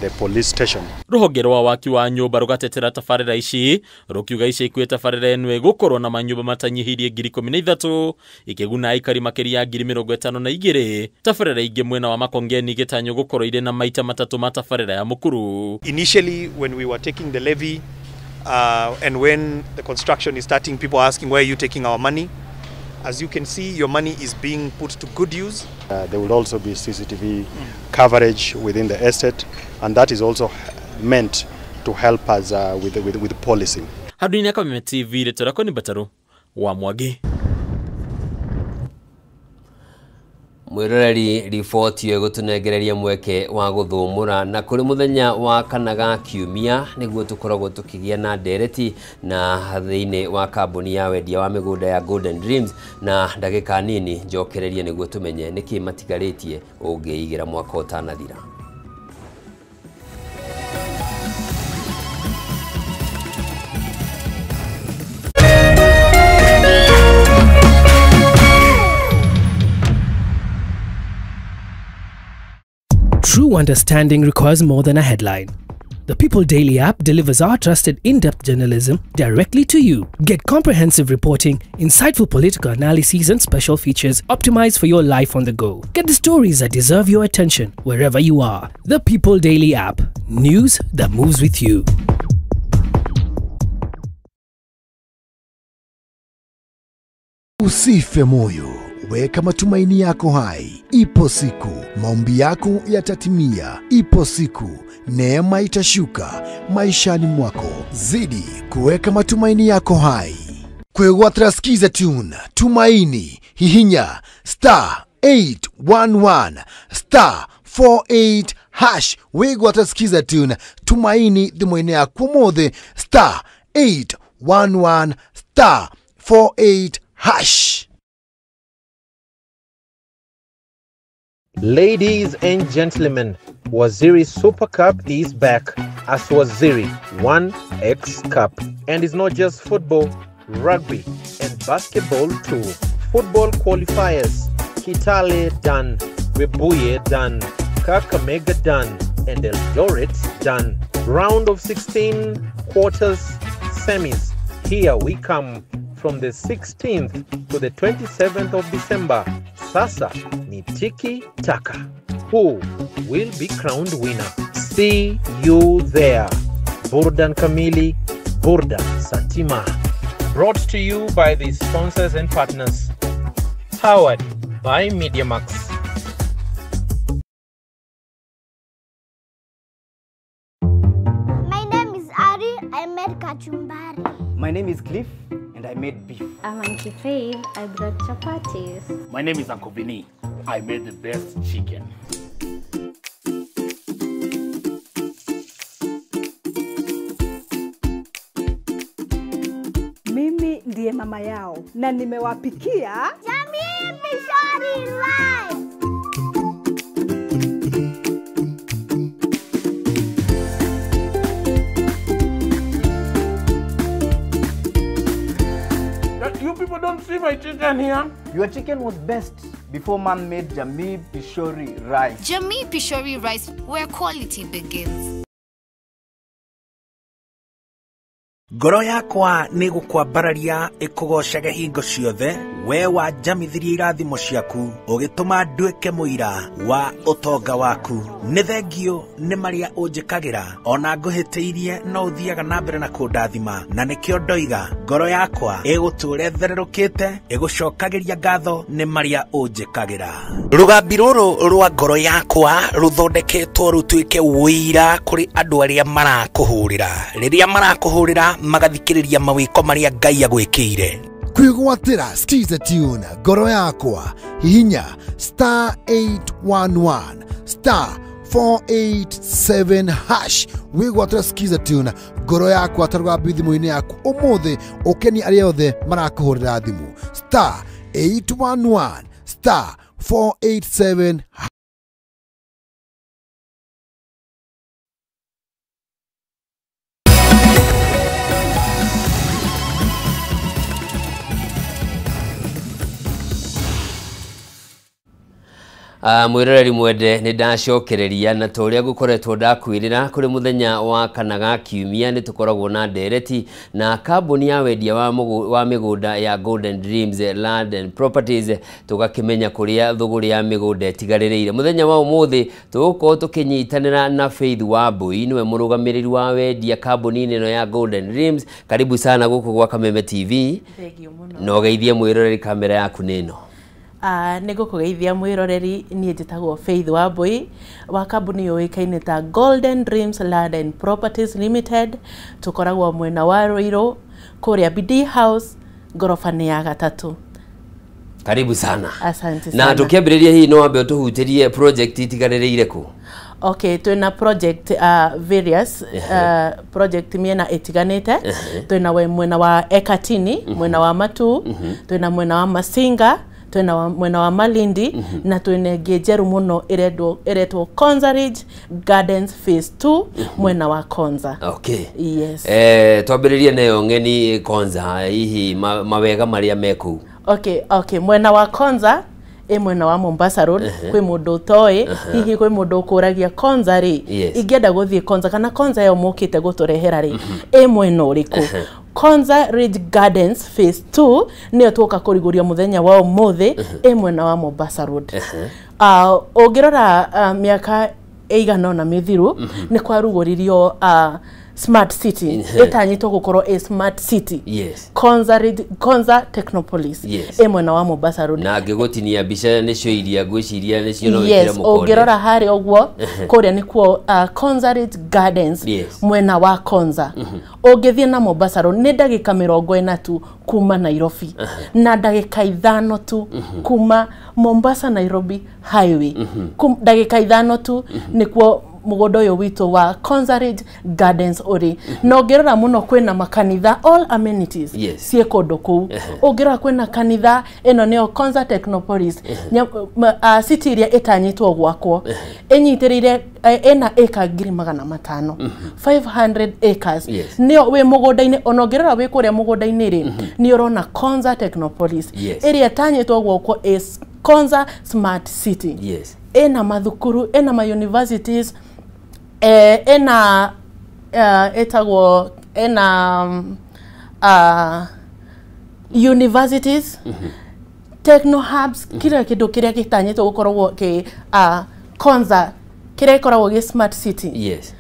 the police station. Ruhonge rwa waki wa nyũmba rũgatetera tabarĩra ici rũkiuga ica ikuhĩ tabarĩra ĩno ĩgũkorwo na manyũmba matanyihĩirie 13,000 ikĩguna aikari makĩria ya 52,000. Tabarĩra ingĩ mwena wa Makongeni igĩtanywo gũkorwo irĩ na maita matatũ ma tabarĩra ya Mukuru. Initially when we were taking the levy and when the construction is starting, people are asking, where are you taking our money? As you can see, your money is being put to good use. There will also be CCTV coverage within the estate, and that is also meant to help us with policing. Handũ-inĩ Kameme TV, rĩtwa rĩakwa nĩ Mbataru wa Mwangi. Mwiroreri riboti ĩyo ĩgũtũnengereria mweke wa gũthũmũra na kũrĩ mũthenya wa kana ga kiumia nĩguo tũkoragwo tũkĩgĩa na ndereti na thĩinĩ wa kambuni ya wendia wa mĩgũnda ya Golden Dreams, na ndagĩka nini njokererie nĩguo tũmenye nĩkĩ matigarĩtie ũngĩigĩra mwaka ũtanathira. True understanding requires more than a headline. The People Daily app delivers our trusted in-depth journalism directly to you. Get comprehensive reporting, insightful political analyses and special features optimized for your life on the go. Get the stories that deserve your attention wherever you are. The People Daily app. News that moves with you. Usife moyo. Weka matumaini yako hai. Ipo siku maombi yako yatatimia. Ipo siku neema itashuka maishani mwako. Zidi kuweka matumaini yako hai. Kwegwatira Skiza Tune Tumaini hihinya star 811 star 48 hash. Wegwatira Skiza Tune Tumaini thimũ-inĩ yaku ũmũthĩ star 811 star 48 hash. Ladies and gentlemen, Waziri Super Cup is back as Waziri 1X Cup. And it's not just football, rugby and basketball too. Football qualifiers, Kitale done, Webuye done, Kakamega done, and Eldoret done. Round of 16, quarters, semis. Here we come from the 16th to the 27th of December. Sasa ni tiki taka. Who will be crowned winner? See you there. Burdan Kamili, Burdan Satima. Brought to you by the sponsors and partners. Powered by MediaMax. My name is Ari. I made kachumbari. My name is Cliff, and I made beef. I'm Auntie Faith. I brought chapatis. My name is Uncle Vinny. I made the best chicken. Mimi ndiye mama yao na nimewapikia Jamii Pishori Rice. You people don't see my chicken here. Your chicken was best before man made Jamii Pishori Rice. Jamii Pishori Rice, where quality begins. Ngoro yakwa nĩ gũkwambararia ĩkũgocage hingo ciothe, we wanjamithirie irathimo ciaku, ũgĩtũma nduĩke mũira wa ũtonga waku. Nĩ thengio nĩ marĩa ũnjĩkagĩra, ona ngũhĩtĩirie no ũthiaga na mbere na kũndathima, na nĩkĩo ndoiga ngoro yakwa ĩgũtũũra ĩthererũkĩte, ĩgũcokagĩria ngatho nĩ marĩa ũnjĩkagĩra. Rũgambi rũrũ rwa ngoro yakwa rũthondeketwo rũtuĩke ũira kũrĩ andũ arĩa marakũhũrĩra. Rĩrĩa marakũhũrĩra magathikĩrĩria mawĩko marĩa Ngai agwĩkĩire. Kwĩgwatĩra Skiza Tune ngoro yakwa, hihinya star 811 star 487 hash wĩgwatĩra Skiza Tune ngoro yakwa ta rũgambi thimũ-inĩ yaku ũmũthĩ, ũkenie arĩa othe marakũhũrĩra thimũ star 811 star 487. Mwiroreri mwende nĩ ndacokereria na ta ũrĩa ngũkoretwo ndakwĩrĩra kũrĩ mũthenya wa kana ga kiumia nĩ tũkoragwo na ndereti na kambuni ya wendia wa mĩgũnda ya Golden Dreams Land and Properties, tũgakĩmenya kũrĩa thũgũrĩ ya mĩgũnda ĩtigarĩrĩire. Mũthenya wa ũmũthĩ tũgũkorwo tũkĩnyitanĩra na Faith Wambui, nĩwe mũrũgamĩrĩri wa wendia kambuni-inĩ ĩno ya Golden Dreams. Karibu sana gũkũ gwa Kameme TV. Na ũgeithie mwĩroreri, kamera yaku nĩ ĩno. Nĩ ngũkũgeithia mwĩroreri, niĩ njĩtagwo Faith Wambui wa kambuni yũĩkaine ta Golden Dreams Land and Properties Limited. Tũkoragwo mwena wa Ruiru kũrĩa BD House ngoroba-inĩ ya gatatũ. Karibu sana. Asante sana. Na tũkĩambĩrĩria hihi no wambe ũtũhutĩrie project itigarĩrĩire kũ? Okay, twĩna project various project mĩena ĩtiganĩte. Twĩna mwena wa Ekatini, mwena wa Matu, twĩna mwena wa Masinga, twĩna mwena wa Malindi, na twĩna ĩngĩ njerũ mũno ĩretwo Konza Ridge Gardens Phase 2 mwena wa Konza. Okay. Yes. Twambĩrĩrie nayo ng'eni Konza, hihi mawega marĩa me kũu. Okay, okay, mwena wa Konza ĩ mwena wa Mombasa Road. Kwĩ mũndũ ũtoĩ, hihi kwĩ mũndũ ũkũragia Konza rĩ, ingĩenda gũthiĩ Konza kana Konza ĩyo mũkĩte gũtũrehera rĩ, ĩ mwena ũrĩkũ? Konza Ridge Gardens Phase 2 nĩyo tũka kũrigũria mũthenya wa ũmũthĩ, ĩ mwena wa Mombasa Road. Ũngĩrora mĩaka ĩigana ũna mĩthiru nĩ kwarugũririo Smart City, ĩtanyĩtwo gũkorwo ĩ Smart City. Yes. Konza Ridge, Konza Technopolis. Yes. Ĩ mwena wa Mombasa Road. Na ngĩgũtinia mbica nĩcio iria ngwĩciria nĩcio no wĩkĩre Yes, mũkonde. ũngĩrora harĩa ũguo kũrĩa nĩkuo Konza Ridge Gardens. Yes. Mwena wa Konza. Ũngĩthiĩ na Mombasa Road nĩ ndagĩka 40 tu kuma Nairobi, na ndagĩka 5 tu kuma Mombasa Nairobi Highway. Ndagĩka 5 tu nĩkuo mũgũnda ũyũ witũ wa Konza Ridge Gardens ũrĩ. Na ũngĩrora mũno kwĩna makanitha, all amenities ciĩ kũndũ kũu. Ũngĩrora kwĩna kanitha ĩno nĩyo Konza Technopolis, city ĩrĩa ĩtanyĩtwo gwakwo, ĩnyitĩrĩire ĩna ĩka 500,000, 500 acres. Nĩyo wĩ mũgũnda-inĩ, ona ũngĩrora wĩ kũrĩa mũgũnda-inĩ rĩ, nĩ ũrona Konza Technopolis ĩrĩa ĩtanyĩtwo gwakwo is Konza Smart City. Ĩna mathukuru, ĩna ma universities, ĩna ĩtagwo ĩna universities, techno hubs, kila kĩndũ kĩrĩa gĩtanyĩtwo gũkoragwo kĩ Konza, kĩrĩa gĩkoragwo gĩ Smart City. Yes.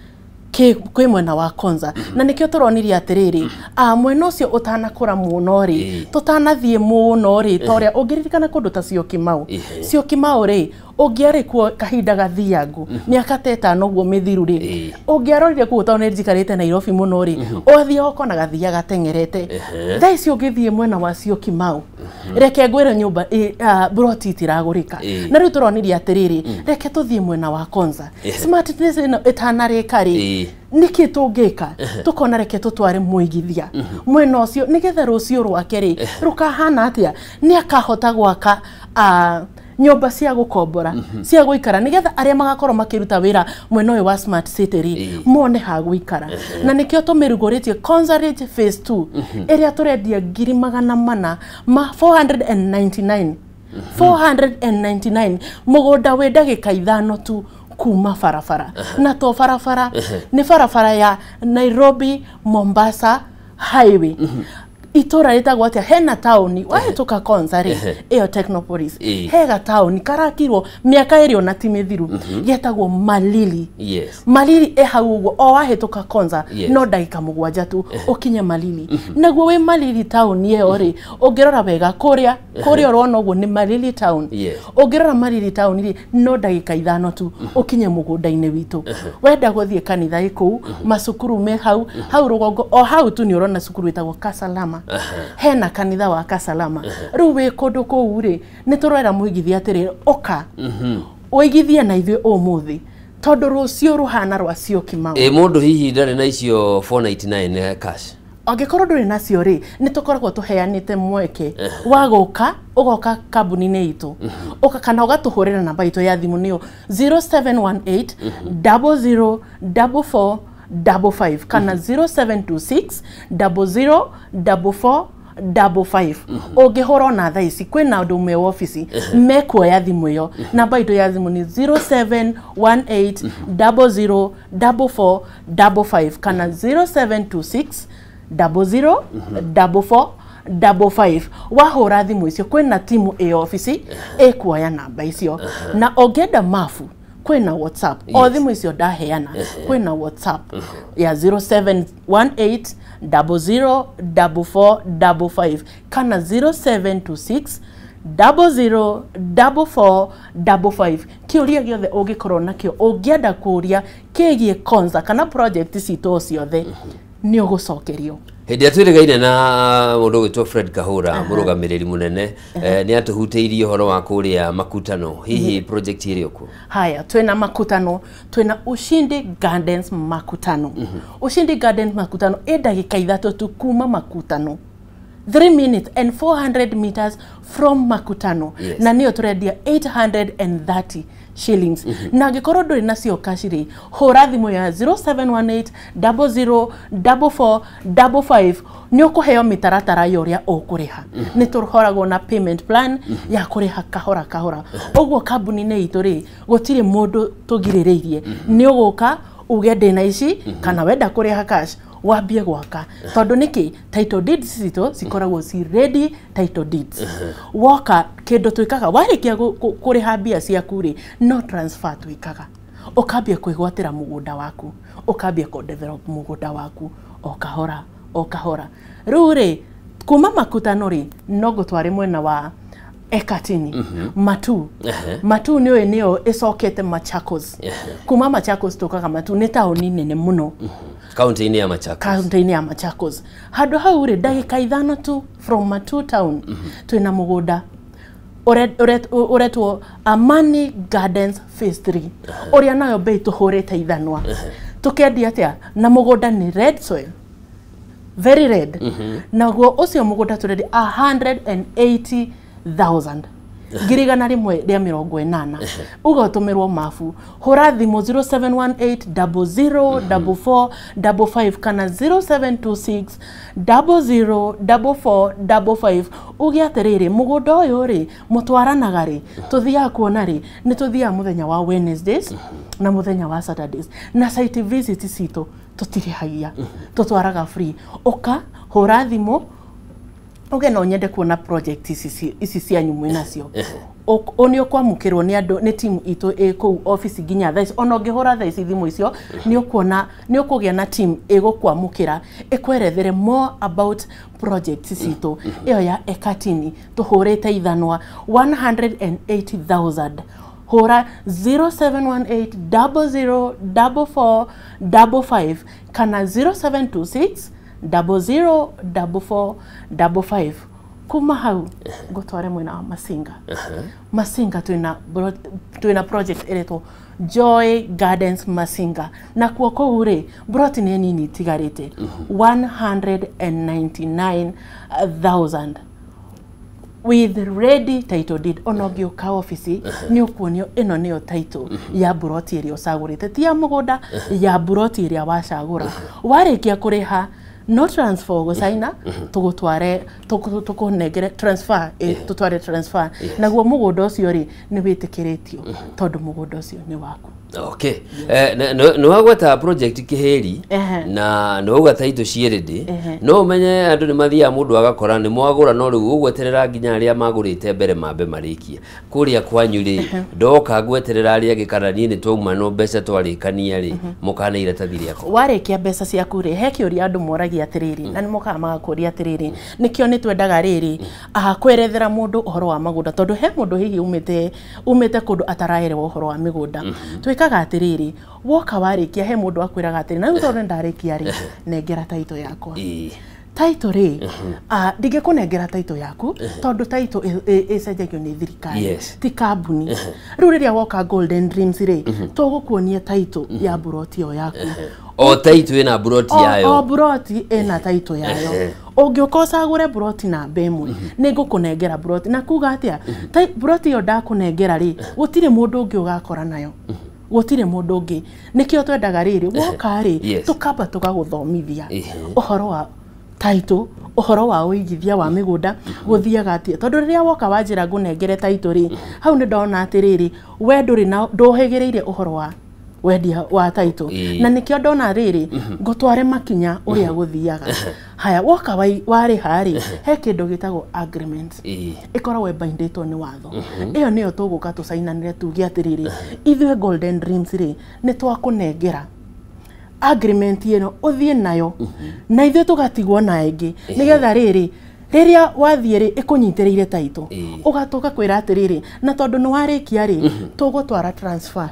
Kwĩ mwena wa Konza. Na nĩkĩo tũronirie atĩrĩrĩ, mwena ũcio ũtanakũra mũno rĩ, tũtanathiĩ mũno rĩ, ta ũrĩa ũngĩririkana kũndũ ta Syokimau. Syokimau rĩ, ũngĩarĩ kuo kahinda gathiangu, mĩaka ta ĩtano ũguo mĩthiru rĩ, ũngĩarorire kũu tondũ nĩ njikarĩte Nairobi mũno rĩ, ũgathiaga ũkona gathiaga gateng'erete. Thaa ici ũngĩthiĩ mwena wa Syokimau, reke ngwĩre nyũmba broti itiragũrĩka. Na rĩu tũronirie atĩrĩrĩ, reke tũthiĩ mwena wa Konza. Smart ĩno ĩtanarĩka rĩ, nĩkĩ tũngĩka? Tũkona reke tũtware mũigithia mwena ũcio nĩgetha rũciũ rwake rĩ rũkahana atĩa, nĩ akahota gwaka nyũmba cia gũkombora, cia gũikara, nĩgetha arĩa magakorwo makĩruta wĩra mwena ũyũ wa Smart City rĩ, mone ha gũikara. Na nĩkĩo tũmĩrugũrĩtie Konza Ridge Phase 2 ĩrĩa tũrendia 400,000 ma 499 499 mũgũnda wĩ ndagĩka 5 tu kuma barabara. Na to barabara, nĩ barabara ya Nairobi Mombasa highway. Itora rĩtagwo atĩa, hena taũni wahĩtũka Konza rĩ, ĩyo Technopolis, he gataũni karakirwo mĩaka ĩrĩ ona ti mĩthiru, getagwo Malili. Malili ĩ hau ũguo o wahĩtũka Konza, no ndagĩka 7 tu ũkinye Malili. Naguo wĩ Malili taũni ĩyo rĩ, ũngĩrora wega kũrĩa kũrĩa ũrona ũguo nĩ Malili town. Ũngĩrora Malili town rĩ, no ndagĩka 5 tu ũkinye mũgũnda-inĩ witũ. Wenda gũthiĩ kanitha ĩ kũu, macukuru me hau hau rũgongo, o hau tu nĩ ũrona cukuru ĩtagwo Kasalama. Hena kanitha wa Kasalama. Rĩu wĩ kũndũ kũu rĩ, nĩ tũrera mũigithia atĩrĩrĩ, ũka ũigithie na ithuĩ ũmũthĩ, tondũ rũciũ rũhana rwa Syokimau. Ĩ mũndũ hihi ndarĩ na icio 499 cash? Angĩkorwo ndũrĩ nacio rĩ, nĩ tũkoragwo tũheanĩte mweke wa gũka, ũgoka kambuni-inĩ itũ, ũka kana ũgatũhũrĩra namba itũ ya thimũ nĩyo 0718 00 44 55 kana 0726 00 44 55. Ũngĩhũra ona thaa ici kwĩna andũ me obici mekuoya thimũ ĩyo. Namba itũ ya thimũ nĩ 0718 00 44 55 kana 0726 00 44 55. Wahũra thimũ icio kwĩna timu ĩ obici ĩkuoya namba icio. Na ũngĩenda mabu kwĩna WhatsApp, o thimũ icio ndaheana kwĩna WhatsApp ya 0718 00 44 55 kana 0726 00 44 55. Kĩũria gĩothe ũngĩkorwo nakĩo ũngĩenda kũũria kĩgiĩ Konza kana project citũ ciothe, nĩ ũgũcokerio. Hĩndĩ ĩrĩa twĩrĩgaine na mũndũ ũgwĩtwo Fred Kahũra, mũrũgamĩrĩri mũnene, nĩ atũhutĩirie ũhoro wa kũrĩa Makutano. Hihi project ĩrĩ kuo? Haya, twĩna Makutano, twĩna Ushindi Gardens Makutano. Ushindi Gardens Makutano ĩ ndagĩka 3 tu kuma Makutano, 3 minutes and 400 meters from Makutano. Na nĩyo tũrendia 830 shillings. Na angĩkorwo ndũrĩ nacio cash rĩ, hũra thimũ ya 0718 00 44 55, nĩ ũkũheo mĩtaratara ya ũrĩa ũkũrĩha. Nĩ tũhoragwo na payment plan ya kũrĩha kahora kahora. Ũguo kambuni-inĩ itũ rĩ, gũtirĩ mũndũ tũgirĩrĩirie. Nĩ ũgũka uge ndĩna ici, kana wenda kũrĩha cash wambie gwaka, tondũ nĩkĩ title deeds citũ cikoragwo ci ready title deeds. Woka kĩndũ twĩkaga warĩkia kũrĩha mbia ciaku rĩ, no transfer twĩkaga, ũkambia kwĩgwatĩra mũgũnda waku, ũkambia kũ develop mũgũnda waku o kahora o kahora. Rĩu rĩ, kuma Makutano rĩ, no ngũtware mwena wa Ekatini, Matu. Matu nĩyo nĩyo ĩcokete Machakos. Kuma Machakos tũkaga Matu, nĩ taũni nene mũno kaunti-inĩ ya Machakos. Kaunti-inĩ ya Machakos. Handũ hau rĩ, ndagĩka 5 tu from Matu town, twĩna mũgũnda ũretwo Amani Gardens Phase 3, ũrĩa nayo bei tũhũrĩte ithanwa. Tũkendia atĩa? Na mũgũnda nĩ red soil, very red. Naguo ũcio mũgũnda tũrendia 180,000, 180,000. Uga ũtũmĩrwo mabu, hũra thimũ 0718 00 44 55 kana 0726 00 44 55. Uge atĩrĩrĩ, mũgũnda ũyũ rĩ, mũtwaranaga rĩ, tũthiaga kuona rĩ, nĩ tũthiaga mũthenya wa Wednesdays na mũthenya wa Saturdays, na site visit citũ tũtirĩhagia, tũtwaraga free. Ũka hũra thimũ uge no nyende kuona project ici cianyu mwĩ nacio, nĩ ũkwamũkĩrwo nĩ andũ, nĩ timu itũ ĩ kũu obici nginya thaa ici. Ona ũngĩhũra thaa ici thimũ icio, nĩ ũkuona nĩ ũkũgĩa na team ĩgũkwamũkĩra ĩkwerethere more about project citũ. Ĩyo ya Ekatini tũhũrĩte ithanwa 180,000. Hũra 0718 00 44 55 kana 0726 00 44 55. Kuma hau ngũtware mwena wa Masinga. Masinga twĩna project ĩretwo Joy Gardens Masinga, na kuo kũu rĩ, broti nĩ nini itigarĩte, 199,000 with ready title deed. Ona ũngĩũka obici nĩ ũkuonio ĩno nĩyo title ya buroti ĩrĩa ũcagũrĩte, ti ya mũgũnda, ya buroti ĩrĩa wacagũra. Warĩkia kũrĩha, no transfer ũgũcaina, tũgũtware tũkũnengere transfer, tũtware transfer. Naguo mũgũnda ũcio rĩ, nĩ wĩtĩkĩrĩtio tondũ mũgũnda ũcio nĩ waku. Okay. Nĩ wagweta project Kiheri na nĩ wauga taitũ ciĩ no ũmenye andũ nĩ mathiaga mũndũ agakora nĩ mwagũra no rĩu ũgweterera nginya arĩa magũrĩte mbere mambe marĩkie kũrĩa kwanyu rĩ ndoka ngweterera arĩa angĩ kana niĩ nĩ twauma no mbeca twarĩkania rĩ mũkane iratathi rĩakwa. Warĩkia mbeca ciaku rĩ, he kĩũria andũ moragia atĩrĩrĩ na nĩ mokaga magakũria atĩrĩrĩ nĩkĩo nĩ twendaga rĩrĩ kwerethera mũndũ ũhoro wa magũnda tondũ he mũndũ hihi umĩte kũndũ ataraerewa ũhoro wa mĩgũnda. Twĩkaga atĩrĩrĩ woka warĩkia he mũndũ akwĩraga atĩrĩ na rĩu tondũ nĩndarĩkia rĩ nengera taitũ yakwa. Taitũ rĩ ndingĩkũnengera taitũ yaku tondũ taitũ ĩcenjagio nĩ thirikari ti kambuni. Rĩu rĩrĩa woka Golden Dreams rĩ tũgũkuonia taitũ ya buroti ĩyo yaku. O taitũ ĩna buroti yayo. O buroti ĩna taitũ yayo. Ũngĩũka ũcagũre buroti namba ĩmwe nĩ ngũkũnengera buroti na kuga atĩa buroti ĩyo ndakũnengera rĩ gũtirĩ mũndũ ũngĩ ũgakora nayo. Gũtirĩ mũndũ ũngĩ. Nĩkĩo twendaga rĩrĩ woka rĩ tũkamba tũgagũthomithia ũhoro wa taitũ, ũhoro wa ũigithia wa mĩgũnda gũthiaga atĩa tondũ rĩrĩa woka wanjĩra ngũnengere taitũ rĩ hau nĩ ndona atĩrĩrĩ we ndũrĩ na ndũhĩgĩrĩire ũhoro wa wendia wa taitũ na nĩkĩo ndona rĩrĩ ngũtware makinya ũrĩa gũthiaga. Haya woka warĩha rĩ he kĩndũ gĩtagwo agreement ĩkoragwo ĩbaindĩtwo nĩ watho. Ĩyo nĩyo tũgũka tũcainanĩre tuge atĩrĩrĩ ithuĩ Golden Dreams rĩ nĩ twakũnengera agreement ĩno ũthiĩ nayo na ithuĩ tũgatigwo na ĩngĩ nĩgetha rĩrĩ rĩrĩa wathiĩ rĩ ĩkũnyitĩrĩire taitũ ũgatũka kwĩra atĩrĩrĩ na tondũ nĩ warĩkia rĩ tũgũtwara transfer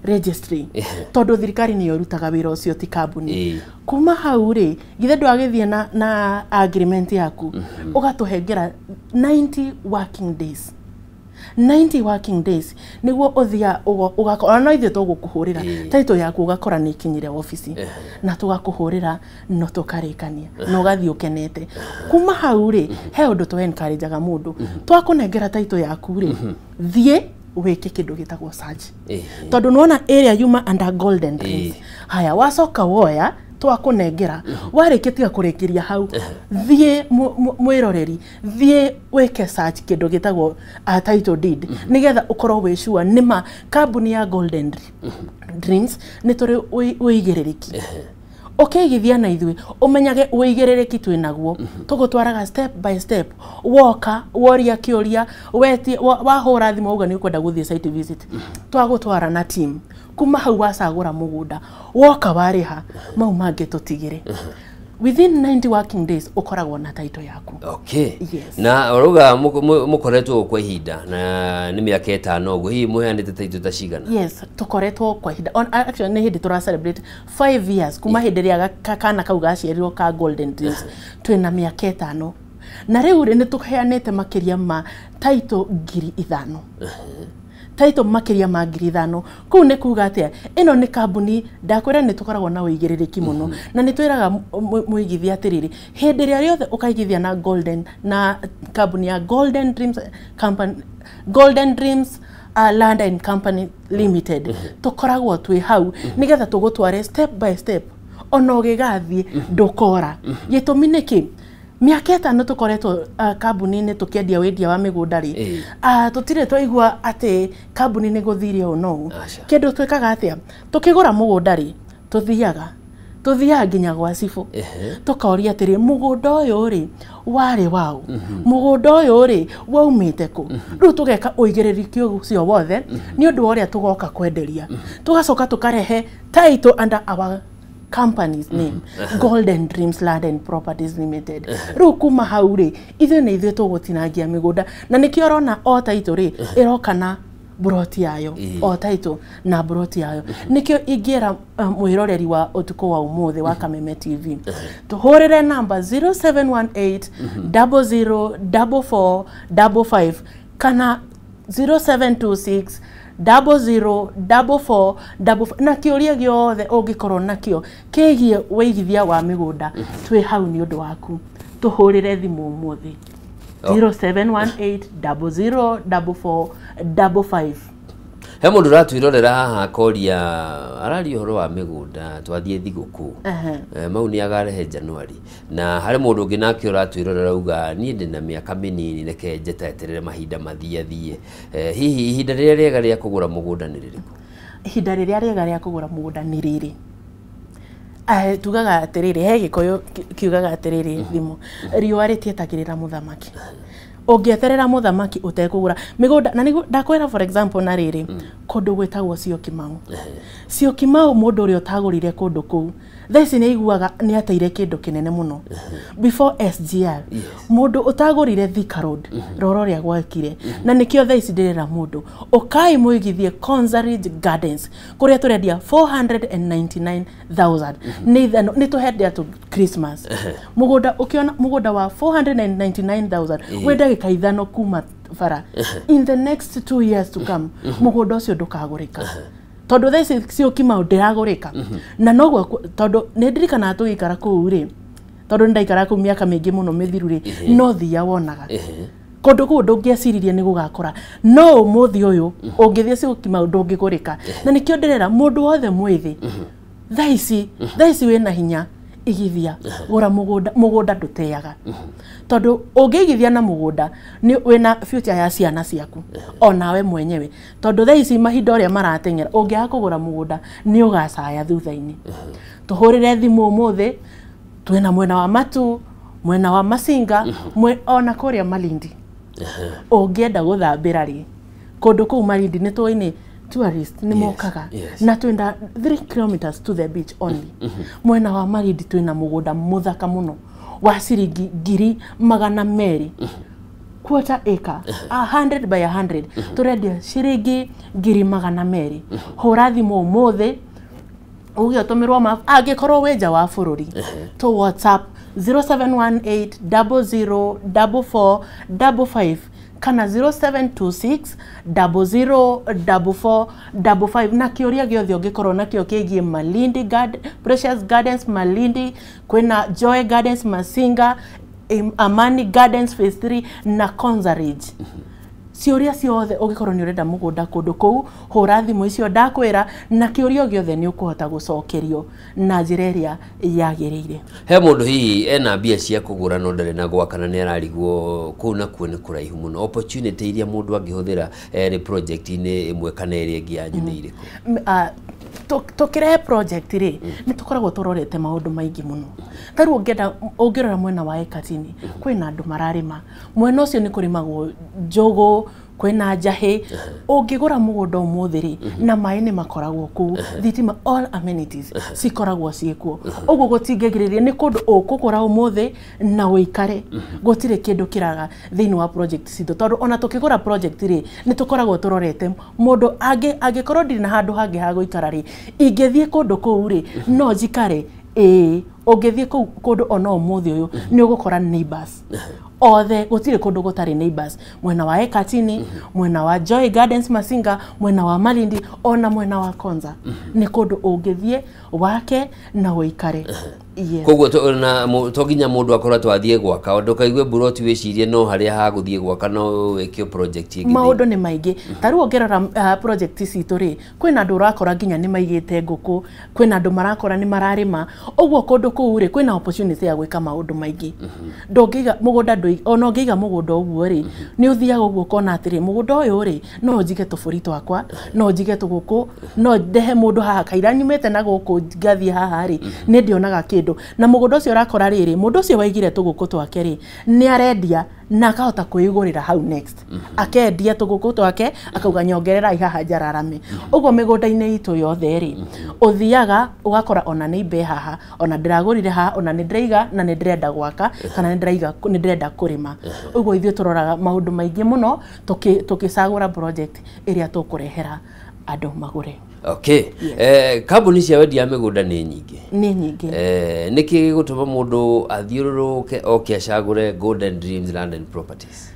registry tondũ thirikari nĩyo ĩrutaga wĩra ũcio ti kambuni. Kuma hau rĩ githĩ ndwagĩthiĩ na agreement yaku ũgatũhengera 90 working days. 90 working days nĩguo ũthia ũgakora no ithuĩ tũgũkũhũrĩra taitũ yaku ũgakora nĩ ikinyire obici na tũgakũhũrĩra no tũkarĩkania na ũgathiĩ ũkenete. Kuma hau rĩ he ũndũ tũ encourageaga mũndũ twakũnengera taitũ yaku rĩ thiĩ wĩke kĩndũ gĩtagwo search tondũ nĩwona area yuma under Golden Dreams. Haya wacoka woya twakũnengera warĩkia tiga kũrĩkĩria hau thiĩ mwĩroreri thiĩ wĩke search kĩndũ gĩtagwo title deed nĩgetha ũkorwo wĩ sure nĩma kambuni ya Golden Dreams nĩ tũrĩ ũigĩrĩrĩki. Ũkĩigithia na ithuĩ ũmenyage ũigĩrĩrĩki twĩ naguo tũgũtwaraga step by step. Woka woria kĩũria wetie wahũra thimũ wauga nĩ ũkwenda gũthiĩ site visit twagũtwara na team kuma hau wacagũra mũgũnda woka warĩha mau mangĩ tũtigĩre. Within 90 working days ũkoragwo na taitũ yaku. Okay. Yes. Na ũrauga mũkoretwo kwa ihinda na nĩ mĩaka 5 ũguo hihi mũheanĩte taitũ ta cigana? Yes, tũkoretwo kwa ihinda. Actually nĩ hĩndĩ tũra celebrate 5 years kuma hĩndĩ ĩrĩa kana kau gaciarirwo ka Golden Dreams twĩna mĩaka 5 na rĩu rĩ nĩ tũheanĩte makĩria ma taitũ 5,000. Taitũ makĩria ma 5,000 kũu nĩ kuga atĩa ĩno nĩ kambuni ndakwĩra nĩ tũkoragwo na ũigĩrĩrĩki mũno na nĩ twĩraga mũigithia atĩrĩrĩ hĩndĩ ĩrĩa rĩothe ũkaigithia na Golden na kambuni ya Golden Dreams Company Golden Dreams Land and Company Limited tũkoragwo twĩ hau nĩgetha tũgũtware step by step ona ũgĩgathiĩ ndũkora. Gĩtũmi nĩkĩ mĩaka 5 tũkoretwo kambuni-inĩ tũkĩendia wendia wa mĩgũnda rĩ tũtirĩ twaigua atĩ kambuni nĩ gũthire ũũ no ũũ. Kĩndũ twĩkaga atĩa tũkĩgũra mũgũnda rĩ tũthiaga nginya gwa cibũ tũkoria atĩrĩ mũgũnda ũyũ rĩ warĩ waũ mũgũnda ũyũ rĩ waumĩte kũ. Rĩu tũgeka ũigĩrĩrĩki ũcio wothe nĩ ũndũ wa ũrĩa tũgoka kwenderia tũgacoka tũkarehe title under our company's name Golden Dreams Land and Properties Limited. Rĩu kuma hau rĩ ithuĩ nĩ ithuĩ tũgũtinangia mĩgũnda na nĩkĩo ũrona o taitũ rĩ ĩroka na buroti yayo o taitũ na buroti yayo. Nĩkĩo ingĩra mwĩroreri wa ũtukũ wa ũmũthĩ wa Kameme TV tũhũrĩre namba 0718 00 44 55 kana 0726 00 44 44 na kĩũria gĩothe ũngĩkorwo nakĩo kĩgiĩ wĩigithia wa mĩgũnda twĩ hau nĩ ũndũ waku tũhũrĩre thimũ ũmũthĩ 0718 00 44 55. He mũndũ ũratwĩrorera haha akoria araria ũhoro wa mĩgũnda twathiĩ thigũkũ mau nĩ agarehe January na harĩ mũndũ ũngĩ nake ũratwĩrorera auga niĩ ndĩna mĩaka mĩnini reke njeteterere mahinda mathiathiĩ. Hihi ihinda rĩrĩa rĩega rĩa kũgũra mũgũnda nĩ rĩrĩkũ? Ihinda rĩrĩa rĩega rĩa kũgũra mũgũnda nĩ rĩrĩ. Tugaga atĩrĩrĩ, he Gĩkũyũ kiugaga atĩrĩrĩ thimo, riũa rĩtietagĩrĩra mũthamaki. Ũngĩeterera mũthamaki ũtekũgũra mĩgũnda, na nĩguo ndakwĩra for example na rĩrĩ, kũndũ gwĩtagwo Syokimau. Syokimau mũndũ ũrĩa ũtagũrire kũndũ kũu thaa ici nĩ aiguaga nĩ ateire kĩndũ kĩnene mũno. Before SGR, mũndũ ũtagũrire Thika Road, rora ũrĩa gwekire, na nĩkĩo thaa ici ndĩrera mũndũ ũkai mũigithie Konza Ridge Gardens kũrĩa tũrendia 499,000 nĩ tũhendia tu Christmas. Mũgũnda ũkĩona mũgũnda wa 499,000 wĩ ndagĩka 5 kuma bara, in the next 2 years to come mũgũnda ũcio ndũkagũrĩka, tondũ thaa ici Syokimau ndĩragũrĩka. Na noguo tondũ nĩ ndirikanaga tũgĩikara kũu rĩ, tondũ nĩ ndaikara kũu mĩaka mĩingĩ mũno mĩthiru rĩ, no thia wonaga kũndũ kũu ndũngĩeciririe nĩ gũgakũra, no ũmũthĩ ũyũ ũngĩthiĩ Syokimau ndũngĩgũrĩka. Na nĩkĩo ndĩrera mũndũ wothe mwĩthĩ thaa ici wĩna hinya, igithia, gũra mũgũnda. Mũgũnda ndũteaga, tondũ ũngĩigithia na mũgũnda nĩ wĩna future ya ciana ciaku onawe mwenyewe, tondũ thaa ici mahinda ũrĩa marateng'era ũngĩaga kũgũra mũgũnda nĩ ũgacaya thutha-inĩ. Tũhũrĩre thimũ ũmũthĩ, twĩna mwena wa Matu, mwena wa Masinga, ona kũrĩa Malindi. Ũngĩenda gũthambĩra rĩ, kũndũ kũu Malindi nĩ tũĩ tourist nĩ mokaga, na twenda 3 kilometers to the beach only. Mwena wa Malindi twĩna mũgũnda mũthaka mũno wa ciringi 200,000, quarter acre, 100 by 100, tũrendia ciringi 200,000. Hũra thimũ ũmũthĩ uge ũtũmĩrwo map, angĩkorwo wĩ nja wa bũrũri to WhatsApp 0718 00 44 55 kana 0726 00 44 55. Na kĩũria gĩothe ũngĩkorwo nakĩo kĩgiĩ Malindi Garden, Precious Gardens Malindi, kwĩna Joy Gardens Masinga, Amani Gardens Phase 3 na Konza Ridge. Ciũria ciothe ũngĩkorwo nĩ ũrenda mũgũnda kũndũ kũu, hũra thimũ icio ndakwĩra, na kĩũria gĩothe nĩ ũkũhota gũcokerio na njĩra ĩrĩa yagĩrĩire. He mũndũ hihi ena mbia cia kũgũra no ndarĩ na gwaka na nĩ ararigwo kũu nakuo nĩ kũraihu mũno, opportunity iria mũndũ angĩhũthĩra nĩ project-inĩ ĩmwe kana ĩrĩa ĩngĩ yanyu nĩ irĩkũ? Tũkĩrehe project rĩ, nĩ tũkoragwo tũrorete maũndũ maingĩ mũno. Ta rĩu ũngĩenda ũngĩrora mwena wa Ekatini, kwĩna andũ mararĩma mwena ũcio, nĩ kũrĩmagwo njũgũ, kwĩna njahĩ. Ũngĩgũra mũgũnda ũmũthĩ rĩ, na maĩ nĩ makoragwo kũu, thitima, all amenities cikoragwo ciĩkuo, ũguo gũtingĩgirĩrĩria nĩ kũndũ ũkũgũra ũmũthĩ na ũikare, gũtirĩ kĩndũ kĩraga thĩinĩ wa project citũ. Tondũ ona tũkĩgũra project rĩ, nĩ tũkoragwo tũrorete mũndũ angĩkorwo ndirĩ na handũ hangĩ ha gũikara rĩ, ingĩthiĩ kũndũ kũu rĩ, no njikare. Ĩĩ, ũngĩthiĩ kũu kũndũ ona ũmũthĩ ũyũ nĩ ũgũkora neighbors othe, gũtirĩ kũndũ gũtarĩ neighbors, mwena wa Ekatini, mwena wa Joy Gardens Masinga, mwena wa Malindi, ona mwena wa Konza. Nĩ kũndũ ũngĩthiĩ wake na ũikare. Koguo to nginya mũndũ akorwo twathiĩ gwaka, ndũkaigue buroti wĩcirie no harĩa hagũthiĩ gwaka no wĩkio project ĩngĩ. Maũndũ nĩ maingĩ. Ta rĩu ũngĩrora project citũ rĩ, kwĩna andũ ũrakora nginya nĩ maigĩte ngũkũ, kwĩna andũ marakora nĩ mararĩma, ũguo kũndũ kũu rĩ kwĩna opportunity ya gwĩka maũndũ maingĩ. Ndũngĩiga mũgũnda, ona ũngĩiga mũgũnda ũguo rĩ, nĩ ũthiaga ũguo ũkona atĩrĩ, mũgũnda ũyũ rĩ no njige tũbũri twakwa, no njige tũgũkũ, no ndehe mũndũ haha kaira nyumĩte na gũkũ ngathiĩ haha rĩ, nĩ ndionaga kĩndũ. Na mũgũnda ũcio ũrakora rĩrĩ, mũndũ ũcio waigire tũgũkũ twake rĩ, nĩ arendia na akahota kwĩgũrĩra hau next, akendia tũgũkũ twake akauga nyongererai haha njararame. Ũguo mĩgũnda-inĩ itũ yothe rĩ, ũthiaga ũgakora ona nĩ imbe haha, ona ndĩragũrire haha, ona nĩ ndĩraiga na nĩ ndĩrenda gwaka kana nĩ ndĩrenda kũrĩma. Ũguo ithuĩ tũroraga maũndũ maingĩ mũno tũkĩcagũra project ĩrĩa tũkũrehera andũ magũre. Okay. Kambuni cia wendia mĩgũnda nĩ nyingĩ. Nĩ nyingĩ. Nĩkĩ gĩgũtũma mũndũ athiũrũrũke oke acagũre Golden Dreams Land and Properties?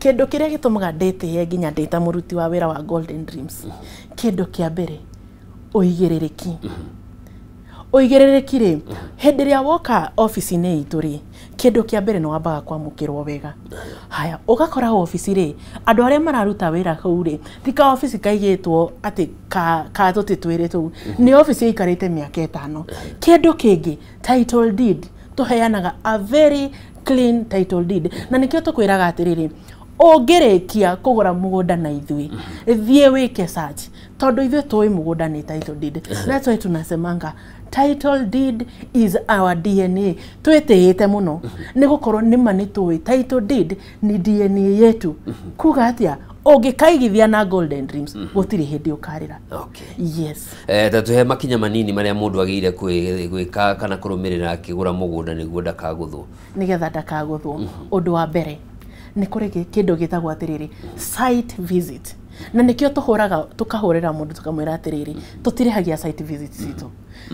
Kĩndũ kĩrĩa gĩtũmaga ndĩtĩye nginya ndĩ ta mũruti wa wĩra wa Golden Dreams, kĩndũ kĩa mbere, ũigĩrĩrĩki. Ũigĩrĩrĩki rĩ, hĩndĩ ĩrĩa woka obici-inĩ itũ rĩ, kĩndũ kĩa mbere nĩ wambaga kwamũkĩrwo wega. Haya, ũgakora obici rĩ, andũ arĩa mararuta wĩra kũu rĩ, ti ka obici kaigĩtwo atĩ ka tũtĩ twĩrĩ tũu, nĩ obici ĩikarĩte mĩaka 5. Kĩndũ kĩngĩ, title deed, tũheanaga a very clean title deed. Na nĩkĩo tũkwĩraga atĩrĩrĩ, ũngĩrĩkia kũgũra mũgũnda na ithuĩ, thiĩ wĩke search. Tondu ithuĩ tũĩ mũgũnda nĩ title deed. That's why tunasemanga title deed is our DNA. Twĩtĩĩte mũno nĩ gũkorwo nĩma nĩ tũĩ title deed ni DNA yetu. Kuga atĩa, ũngĩkaigithia na Golden Dreams gũtirĩ hĩndĩ ũkarĩra. Yes. Ta tuhe makinya manini marĩa mũndũ agĩrĩire gwĩka kana kũrũmĩrĩra akĩgũra mũgũnda nĩguo ndakagũthwo. Nĩgetha ndakagũthwo, ũndũ wa mbere nĩ kũrĩ kĩndũ gĩtagwo atĩrĩrĩ site visit. Na nĩkĩo tũhũraga tũkahũrĩra mũndũ tũkamwĩra atĩrĩrĩ tũtirĩhagia site visit citũ.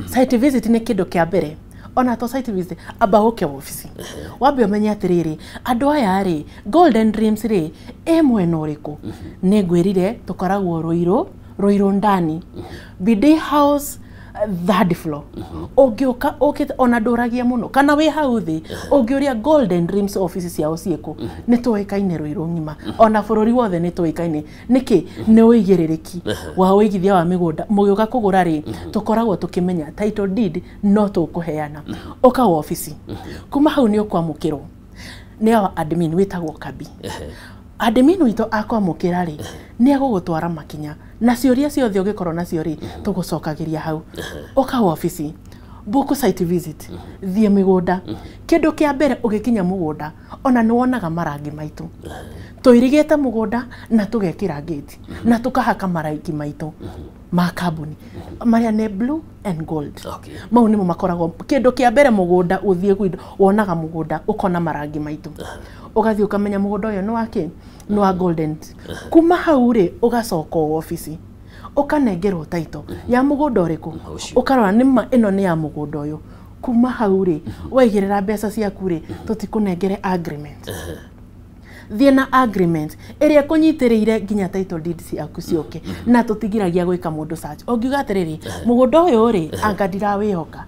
Site visit nĩ kĩndũ kĩa mbere. Ona to site visit amba ũke ofici wambe ũmenye atĩrĩrĩ andũ aya rĩ Golden Dreams rĩ ĩ mwena ũrĩkũ. Nĩ ngwĩrire tũkoragwo Ruiru ndani, BD House third floor. Ũngĩũka ũkĩte ona ndũragia mũno kana wĩ hau thĩ ũngĩũria Golden Dreams office ciao ciĩkũ nĩ tũĩkaine Ruiru ng'ima ona bũrũri wothe nĩ tũĩkaine. Nĩkĩ? Nĩ ũigĩrĩrĩki wa ũigithia wa mĩgũnda. Mũgĩũka kũgũra rĩ tũkoragwo tũkĩmenya title deed no tũkũheana. Ũka ofici kuma hau nĩ ũkwamũkĩrwo nĩ our admin wĩtagwo Kabi. Admin witũ akwamũkĩra rĩ nĩ egũgũtwara makinya na ciũria ciothe ũngĩkorwo nacio rĩ tũgũcokagĩria hau. Ũka ofici, book site visit, thiĩ mĩgũnda. Kĩndũ kĩa mbere ũgĩkinya mũgũnda ona nĩ wonaga marangi maitũ. Tũirigĩte mũgũnda na tũgekĩra gate na tũkahaka marangi maitũ ma kambuni marĩa nĩ blue and gold. Mau nĩmo makoragwo kĩndũ kĩa mbere mũgũnda ũthiĩ gwitũ wonaga mũgũnda ũkona marangi maitũ. Ũgathiĩ ũkamenya mũgũnda ũyũ nĩ wa kĩ, nĩ wa Golden. Kuma hau rĩ ũgacoka ofici ũkanengerwo title ya mũgũnda ũrĩkũ, ũkarora nĩma ĩno nĩ ya mũgũnda ũyũ. Kuma hau rĩ waigĩrĩra mbeca ciaku rĩ tũtikũnengere agreement. Thiĩ na agreement ĩrĩa ĩkũnyitĩrĩire nginya title deed ciaku ciũke na tũtigiragia gwĩka mũndũ search. Ũngiuga atĩrĩrĩ mũgũnda ũyũ rĩ anga ndirawĩhoka,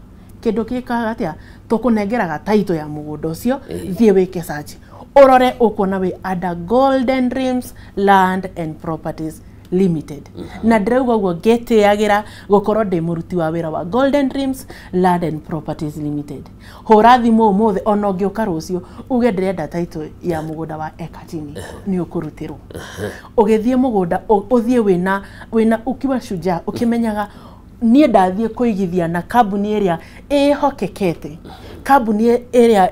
kĩndũ gĩkaga atĩa, tũkũnengeraga title ya mũgũnda ũcio, thiĩ wĩke search ũrore ũkuona wĩ under Golden Dreams Land and Properties Limited. Na ndĩrauga ũguo ngĩtĩagĩra gũkorwo ndĩ mũruti wa wĩra wa Golden Dreams Land and Properties Limited. Hũra thimũ ũmũthĩ ona ũngĩũka rũciũ uge ndĩrenda title ya mũgũnda wa eka chini nĩ ũkũrutĩrwo. Ũgĩthiĩ mũgũnda ũthiĩ wĩna ukiwa shujaa ũkĩmenyaga niĩ ndathiĩ kũigithia na kambuni ĩrĩa ĩhokekete, kambuni ĩrĩa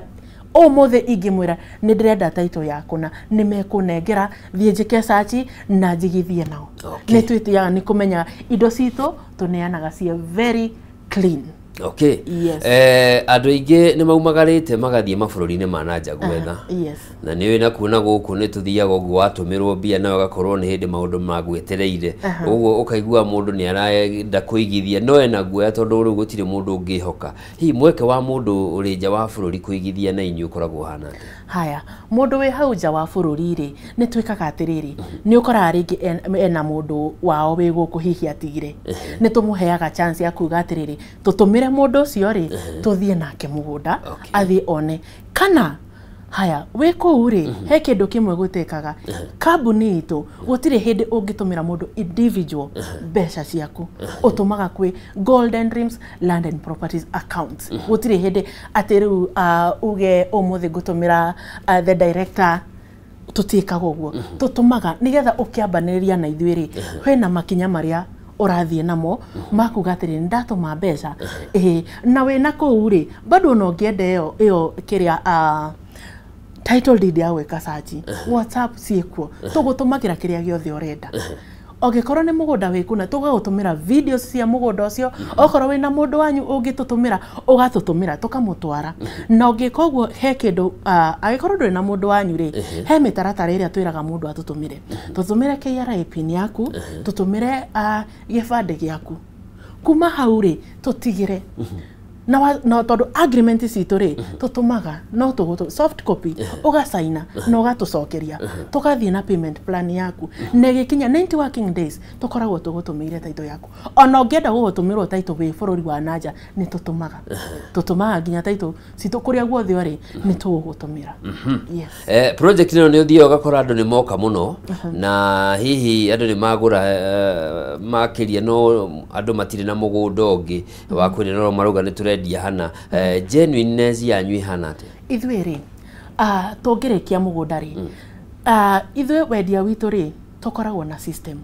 ũmũthĩ ingĩmwĩra nĩ ndĩrenda title yakwa nĩ mekũnengera thiĩ njĩke search na njigithie nao. Nĩ twĩtĩaga nĩ kũmenya indo citũ tũneanaga ciĩ very clean. Yes. Andũ aingĩ nĩ maumagarĩte magathiĩ mabũrũri-inĩ ma na nja gwetha. Na nĩ ũĩ na kuona gũkũ nĩ tũthiaga ũguo watũmĩrwo mbia nawe ũgakorwo nĩ hĩndĩ maũndũ magwetereire. Ũguo ũkaigua mũndũ nĩ arenda kũigithia no ena guoya tondũ rĩu gũtirĩ mũndũ ũngĩhoka. Hihi mweke wa mũndũ ũrĩ nja wa bũrũri kũigithia na inyuĩ ũkoragwo ũhana atĩa? Haya, mũndũ wĩ hau nja wa bũrũri rĩ nĩ twĩkaga atĩrĩrĩ nĩ ũkoraga rĩngĩ ena mũndũ wao wĩ gũkũ hihi atigire. Nĩ tũmũheaga chance ya kuga atĩrĩrĩ tũtũmĩre mũndũ ũcio rĩ tũthiĩ nake mũgũnda athiĩ one. Kana haya wĩ kũu rĩ he kĩndũ kĩmwe gũtĩkaga kambuni itũ gũtirĩ hĩndĩ ũngĩtũmĩra mũndũ individual mbeca ciaku, ũtũmaga kwĩ Golden Dreams Land and Properties account. Gũtirĩ hĩndĩ atĩ rĩu uge ũmũthĩ ngũtũmĩra the director, tũtiĩkaga ũguo. Tũtũmaga nĩgetha ũkĩambanĩrĩria na ithuĩ rĩ kwĩna makinya marĩa ũrathiĩ namo makuga atĩrĩ ndatũma mbeca ĩĩ na wĩna kũu rĩ bado ona ũngĩenda ĩyo kĩrĩa title deed ya gwĩka search WhatsApp ciĩkuo tũgũtũmagĩra kĩrĩa gĩothe ũrenda. Ũngĩkorwo nĩ mũgũnda wĩ kũna tũgagũtũmĩra videos cia mũgũnda ũcio, okorwo wĩna mũndũ wanyu ũngĩtũtũmĩra ũgatũtũmĩra tũkamũtwara. Na ũngĩka ũguo he kĩndũ angĩkorwo ndũrĩ na mũndũ wanyu rĩ he mĩtaratara ĩrĩa twĩraga mũndũ atũtũmĩre. Tũtũmĩre KRA PIN yaku, tũtũmĩre gĩbandĩ gĩaku. Kuma hau rĩ tũtigĩre na tondũ agreement citũ rĩ tũtũmaga no tũgũtũ soft copy ũgacaina na ũgatũcokeria tũgathiĩ na payment plan yaku na ĩgĩkinya 90 working days tũkoragwo tũgũtũmĩire title yaku. Ona ũngĩenda gũgũtũmĩrwo title wĩ bũrũri wa nanja nĩ tũtũmaga tũtũmaga nginya title citũ kũrĩa guothe ũrĩ nĩ tũgũgũtũmĩra. Yes. Project ĩno nĩ ũthiaga ũgakora andũ nĩ moka mũno na hihi andũ nĩ magũra makĩria no andũ matirĩ na mũgũnda ũngĩ wa kwĩrĩ no marauga nĩ tũrendia hana. Genuineness yanyu ihana atĩa? Ithuĩ rĩ tũngĩrĩkia mũgũnda rĩ ithuĩ wendia witũ rĩ Tũkoragwo na system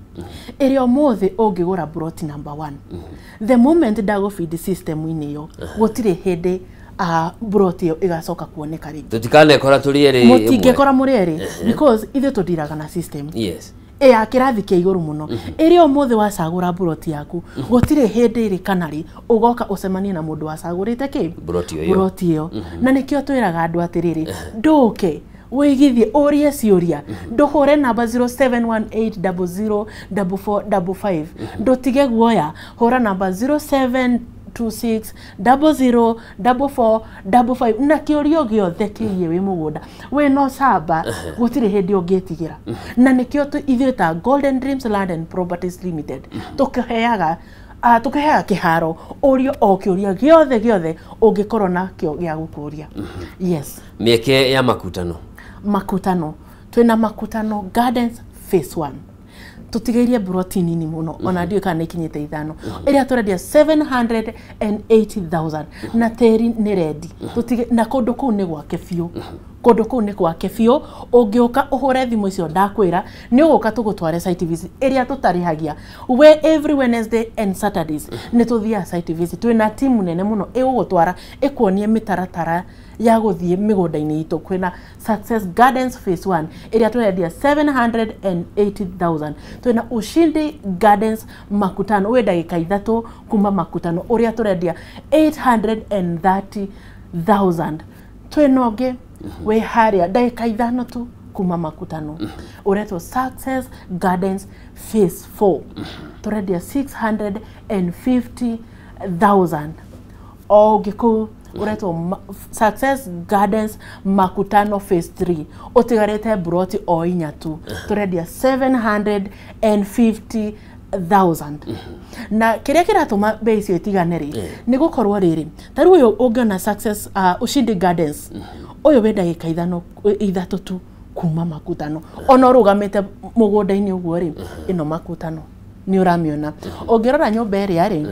ĩrĩa ũmũthĩ ũngĩgũra plot number 1, the moment ndagũbidi system-inĩ ĩyo, gũtirĩ hĩndĩ plot ĩyo ĩgacoka kuoneka rĩngĩ. Tũtikanekora tũrĩ erĩ. Mũtingĩkora mũrĩ erĩ, because ithuĩ tũndiraga na system ya kĩrathi kĩa igũrũ mũno, ĩrĩa ũmũthĩ wacagũra plot yaku, gũtirĩ hĩndĩ ĩrĩ kana rĩ ũgoka ũcemanie na mũndũ wacagũrĩte kĩ plot ĩyo. Na nĩkĩo twĩraga andũ atĩrĩrĩ, ndũke wĩigithie, ũrie ciũria, ndũhũre namba 0718004455, ndũtige guoya, hũra namba 0726004455 na kĩũrio gĩothe kĩgiĩ wĩ mũgũnda, wĩna ũcamba, gũtirĩ hĩndĩ ũngĩtigĩra. Na nĩkĩo ithuĩ ta Golden Dreams Land and Properties Limited tũkĩheaga kĩharo ũrio o kĩũria gĩothe gĩothe ũngĩkorwo nakĩo gĩa gũkũria. Yes. Mĩeke ya makutano. Makutano, twĩna Makutano Gardens phase 1. Tũtigairie broti nini mũno, ona ndiũĩ kana nĩ ikinyĩte 5, ĩrĩa tũrendia 780,000 na tĩri nĩ rendi. Na kũndũ kũu nĩ gwake biũ. Kũndũ kũu nĩ gwake biũ. Ũngĩũka ũhũre thimũ icio ndakwĩra, nĩ ũgũka tũgũtware site visit ĩrĩa tũtarĩhagia. We every Wednesday and Saturdays nĩ tũthiaga site visit. Twĩna timu nene mũno ĩgũgũtwara ĩkuonie mĩtaratara ya gũthiĩ mĩgũnda-inĩ itũ. Kwĩna Success Gardens phase 1 ĩrĩa tũrendia 780,000. Twĩna Ushindi Gardens Makutano, wĩ ndagĩka 3 kuma Makutano, ũrĩa tũrendia 830,000. Twĩna ũngĩ wĩ harĩa ndagĩka 5 tu kuma Makutano, ũretwo Success Gardens phase 4, tũrendia 650,000. O ũngĩ kũu ũretwo Success Gardens Makutano phase 3, ũtigarĩte broti o 4 tu, tũrendia 750,000. Na kĩrĩa kĩratũma bei icio itigane rĩ, nĩ gũkorwo rĩrĩ, ta rĩu ũyũ ũngĩona Success Ushindi Gardens, ũyũ wĩ ndagĩka 3 tu kuma Makutano, ona ũrũgamĩte mũgũnda-inĩ ũguo rĩ, ĩno Makutano nĩ ũramĩona. Ũngĩrora nyũmba ĩrĩa rĩ,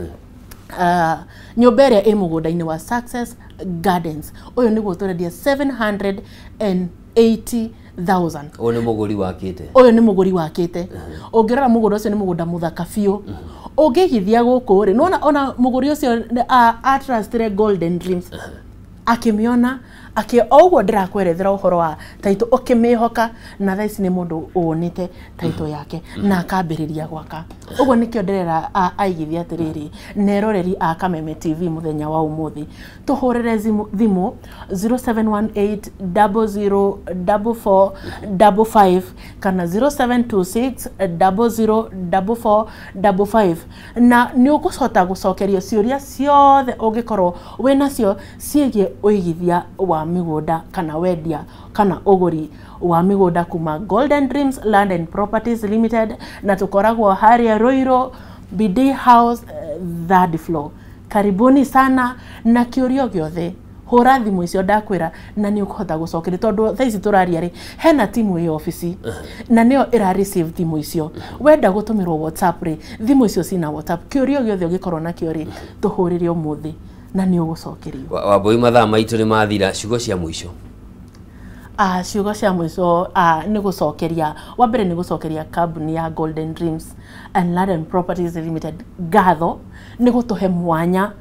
nyũmba ĩrĩa ĩ mũgũnda-inĩ wa Success Gardens, ũyũ nĩguo tũrendia 780,000. Ũyũ nĩ mũgũri wakĩte. Ũyũ nĩ mũgũri wakĩte. Ũngĩrora mũgũnda ũcio nĩ mũgũnda mũthaka biũ. Ũngĩigithia gũkũ rĩ, nĩwona ona mũgũri ũcio atrustire Golden Dreams, akĩmĩona, o ũguo ndĩrakwerethera ũhoro wa taitũ, ũkĩmĩhoka, na thaa ici nĩ mũndũ ũnĩte taitũ yake na akambĩrĩria gwaka. Ũguo nĩkĩo ndĩrera aigithia atĩrĩrĩ, neroreri a Kameme TV mũthenya wa ũmũthĩ, tũhũrĩre thimũ 0718004455 kana 0726004455, na nĩ ũkũhota gũcokerio ciũria ciothe ũngĩkorwo wĩnacio ciĩgiĩ ũigithia wa mĩgũnda kana wendia kana ũgũri wa mĩgũnda kuma Golden Dreams Land and Properties Limited, na tũkoragwo harĩa Ruiru BD House 3rd floor. Karibuni sana, na kĩũrio gĩothe hũra thimũ icio ndakwĩra na nĩ ũkũhota gũcokeria, tondũ thaa ici tũraria rĩ, hena timu ĩ obici na nĩyo ĩra receive thimũ icio. Wenda gũtũmĩrwo WhatsApp rĩ, thimũ icio cina WhatsApp. Kĩũrio gĩothe ũngĩkorwo nakĩo rĩ, tũhũrĩre ũmũthĩ na nĩ ũgũcokerio. Wambui, mathaa maitũ nĩ mathira, ciugo cia mũico. Ciugo cia mũico nĩ gũcokeria, wa mbere nĩ gũcokeria kambuni ya Golden Dreams and Land and Properties Limited ngatho nĩ gũtũhe mwanya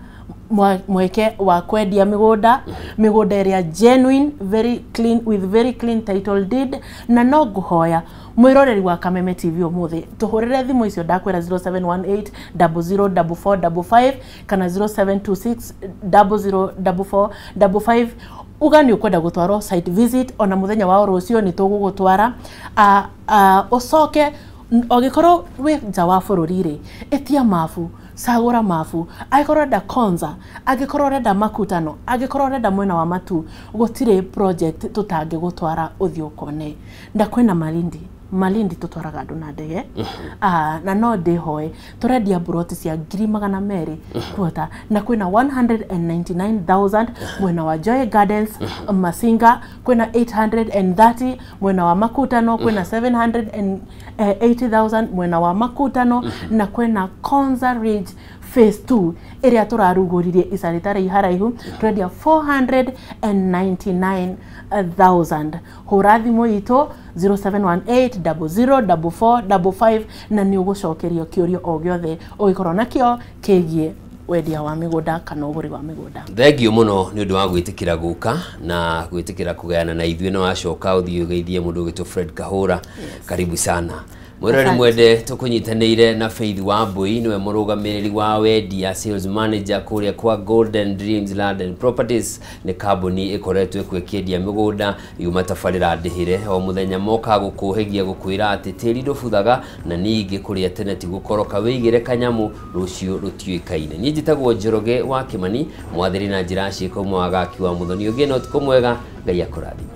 mweke wa kwendia mĩgũnda, mĩgũnda ĩrĩa genuine, very clean, with very clean title deed. Na no ngũhoya mwĩroreri wa Kameme TV ũmũthĩ tũhũrĩre thimũ icio ndakwĩra 0718004455 kana 0726004455, uga nĩ ũkwenda gũtwarwo site visit, ona mũthenya wa rũciũ nĩ tũgũgũtwara. Ũcoke ũngĩkorwo wĩ nja wa bũrũri rĩ, ĩtia mabu, cagũra mabu, angĩkorwo ũrenda Konza, angĩkorwo ũrenda Makutano, angĩkorwo ũrenda mwena wa Matu, gũtirĩ project tũtangĩgũtwara ũthiĩ ũkone. Na kwĩna Malindi, Malindi tũtwaraga andũ na ndege, na no ndĩhoe tũrendia broti cia 200,000 kuota, na kwĩna 199,000 mwena wa Joy Gardens Masinga, kwĩna 830 mwena wa Makutano, kwĩna 780,000 mwena wa Makutano, na kwĩna Konza Ridge phase 2 ĩrĩa tũrarugũririe ica rĩtarĩ haraihu, tũrendia 499,000. 10,000. Hũra thimũ itũ 0718 0044 55 na nĩ ũgũcokerio kĩũria o gĩothe ũngĩkorwo nakĩo kĩgiĩ wendia wa mĩgũnda kana ũgũri wa mĩgũnda. Thengio mũno nĩ ũndũ wa gwĩtĩkĩra gũka na gwĩtĩkĩra kũgayana na ithuĩ, na wacoka ũthiĩ ũgeithie mũndũ ũgwĩtwo Fred Kahũra. Karibu sana. Mwĩrore mwende, tũkũnyitanĩire na Faith Wambui, nĩwe mũrũgamĩrĩri wa wendia, sales manager kũrĩa kwa Golden Dreams Land and Properties. Nĩ kambuni ĩkoretwo ĩkuo ĩkĩendia mĩgũnda yuma tabarĩra ndĩhĩre o mũthenya, moka gũkũhĩgia gũkwĩra atĩ tĩri ndũbuthaga, na ningĩ kũrĩa tene ti gũkoroka, wĩigĩre kanyamũ rũciũ rũtiũĩkaine. Niĩ njĩtagwo Njoroge wa Kĩmani, mwathĩri na njĩra ciĩko mwagaki wa Mũthoni. Ũngĩ na ũtukũ mwega, Ngai akũrathime.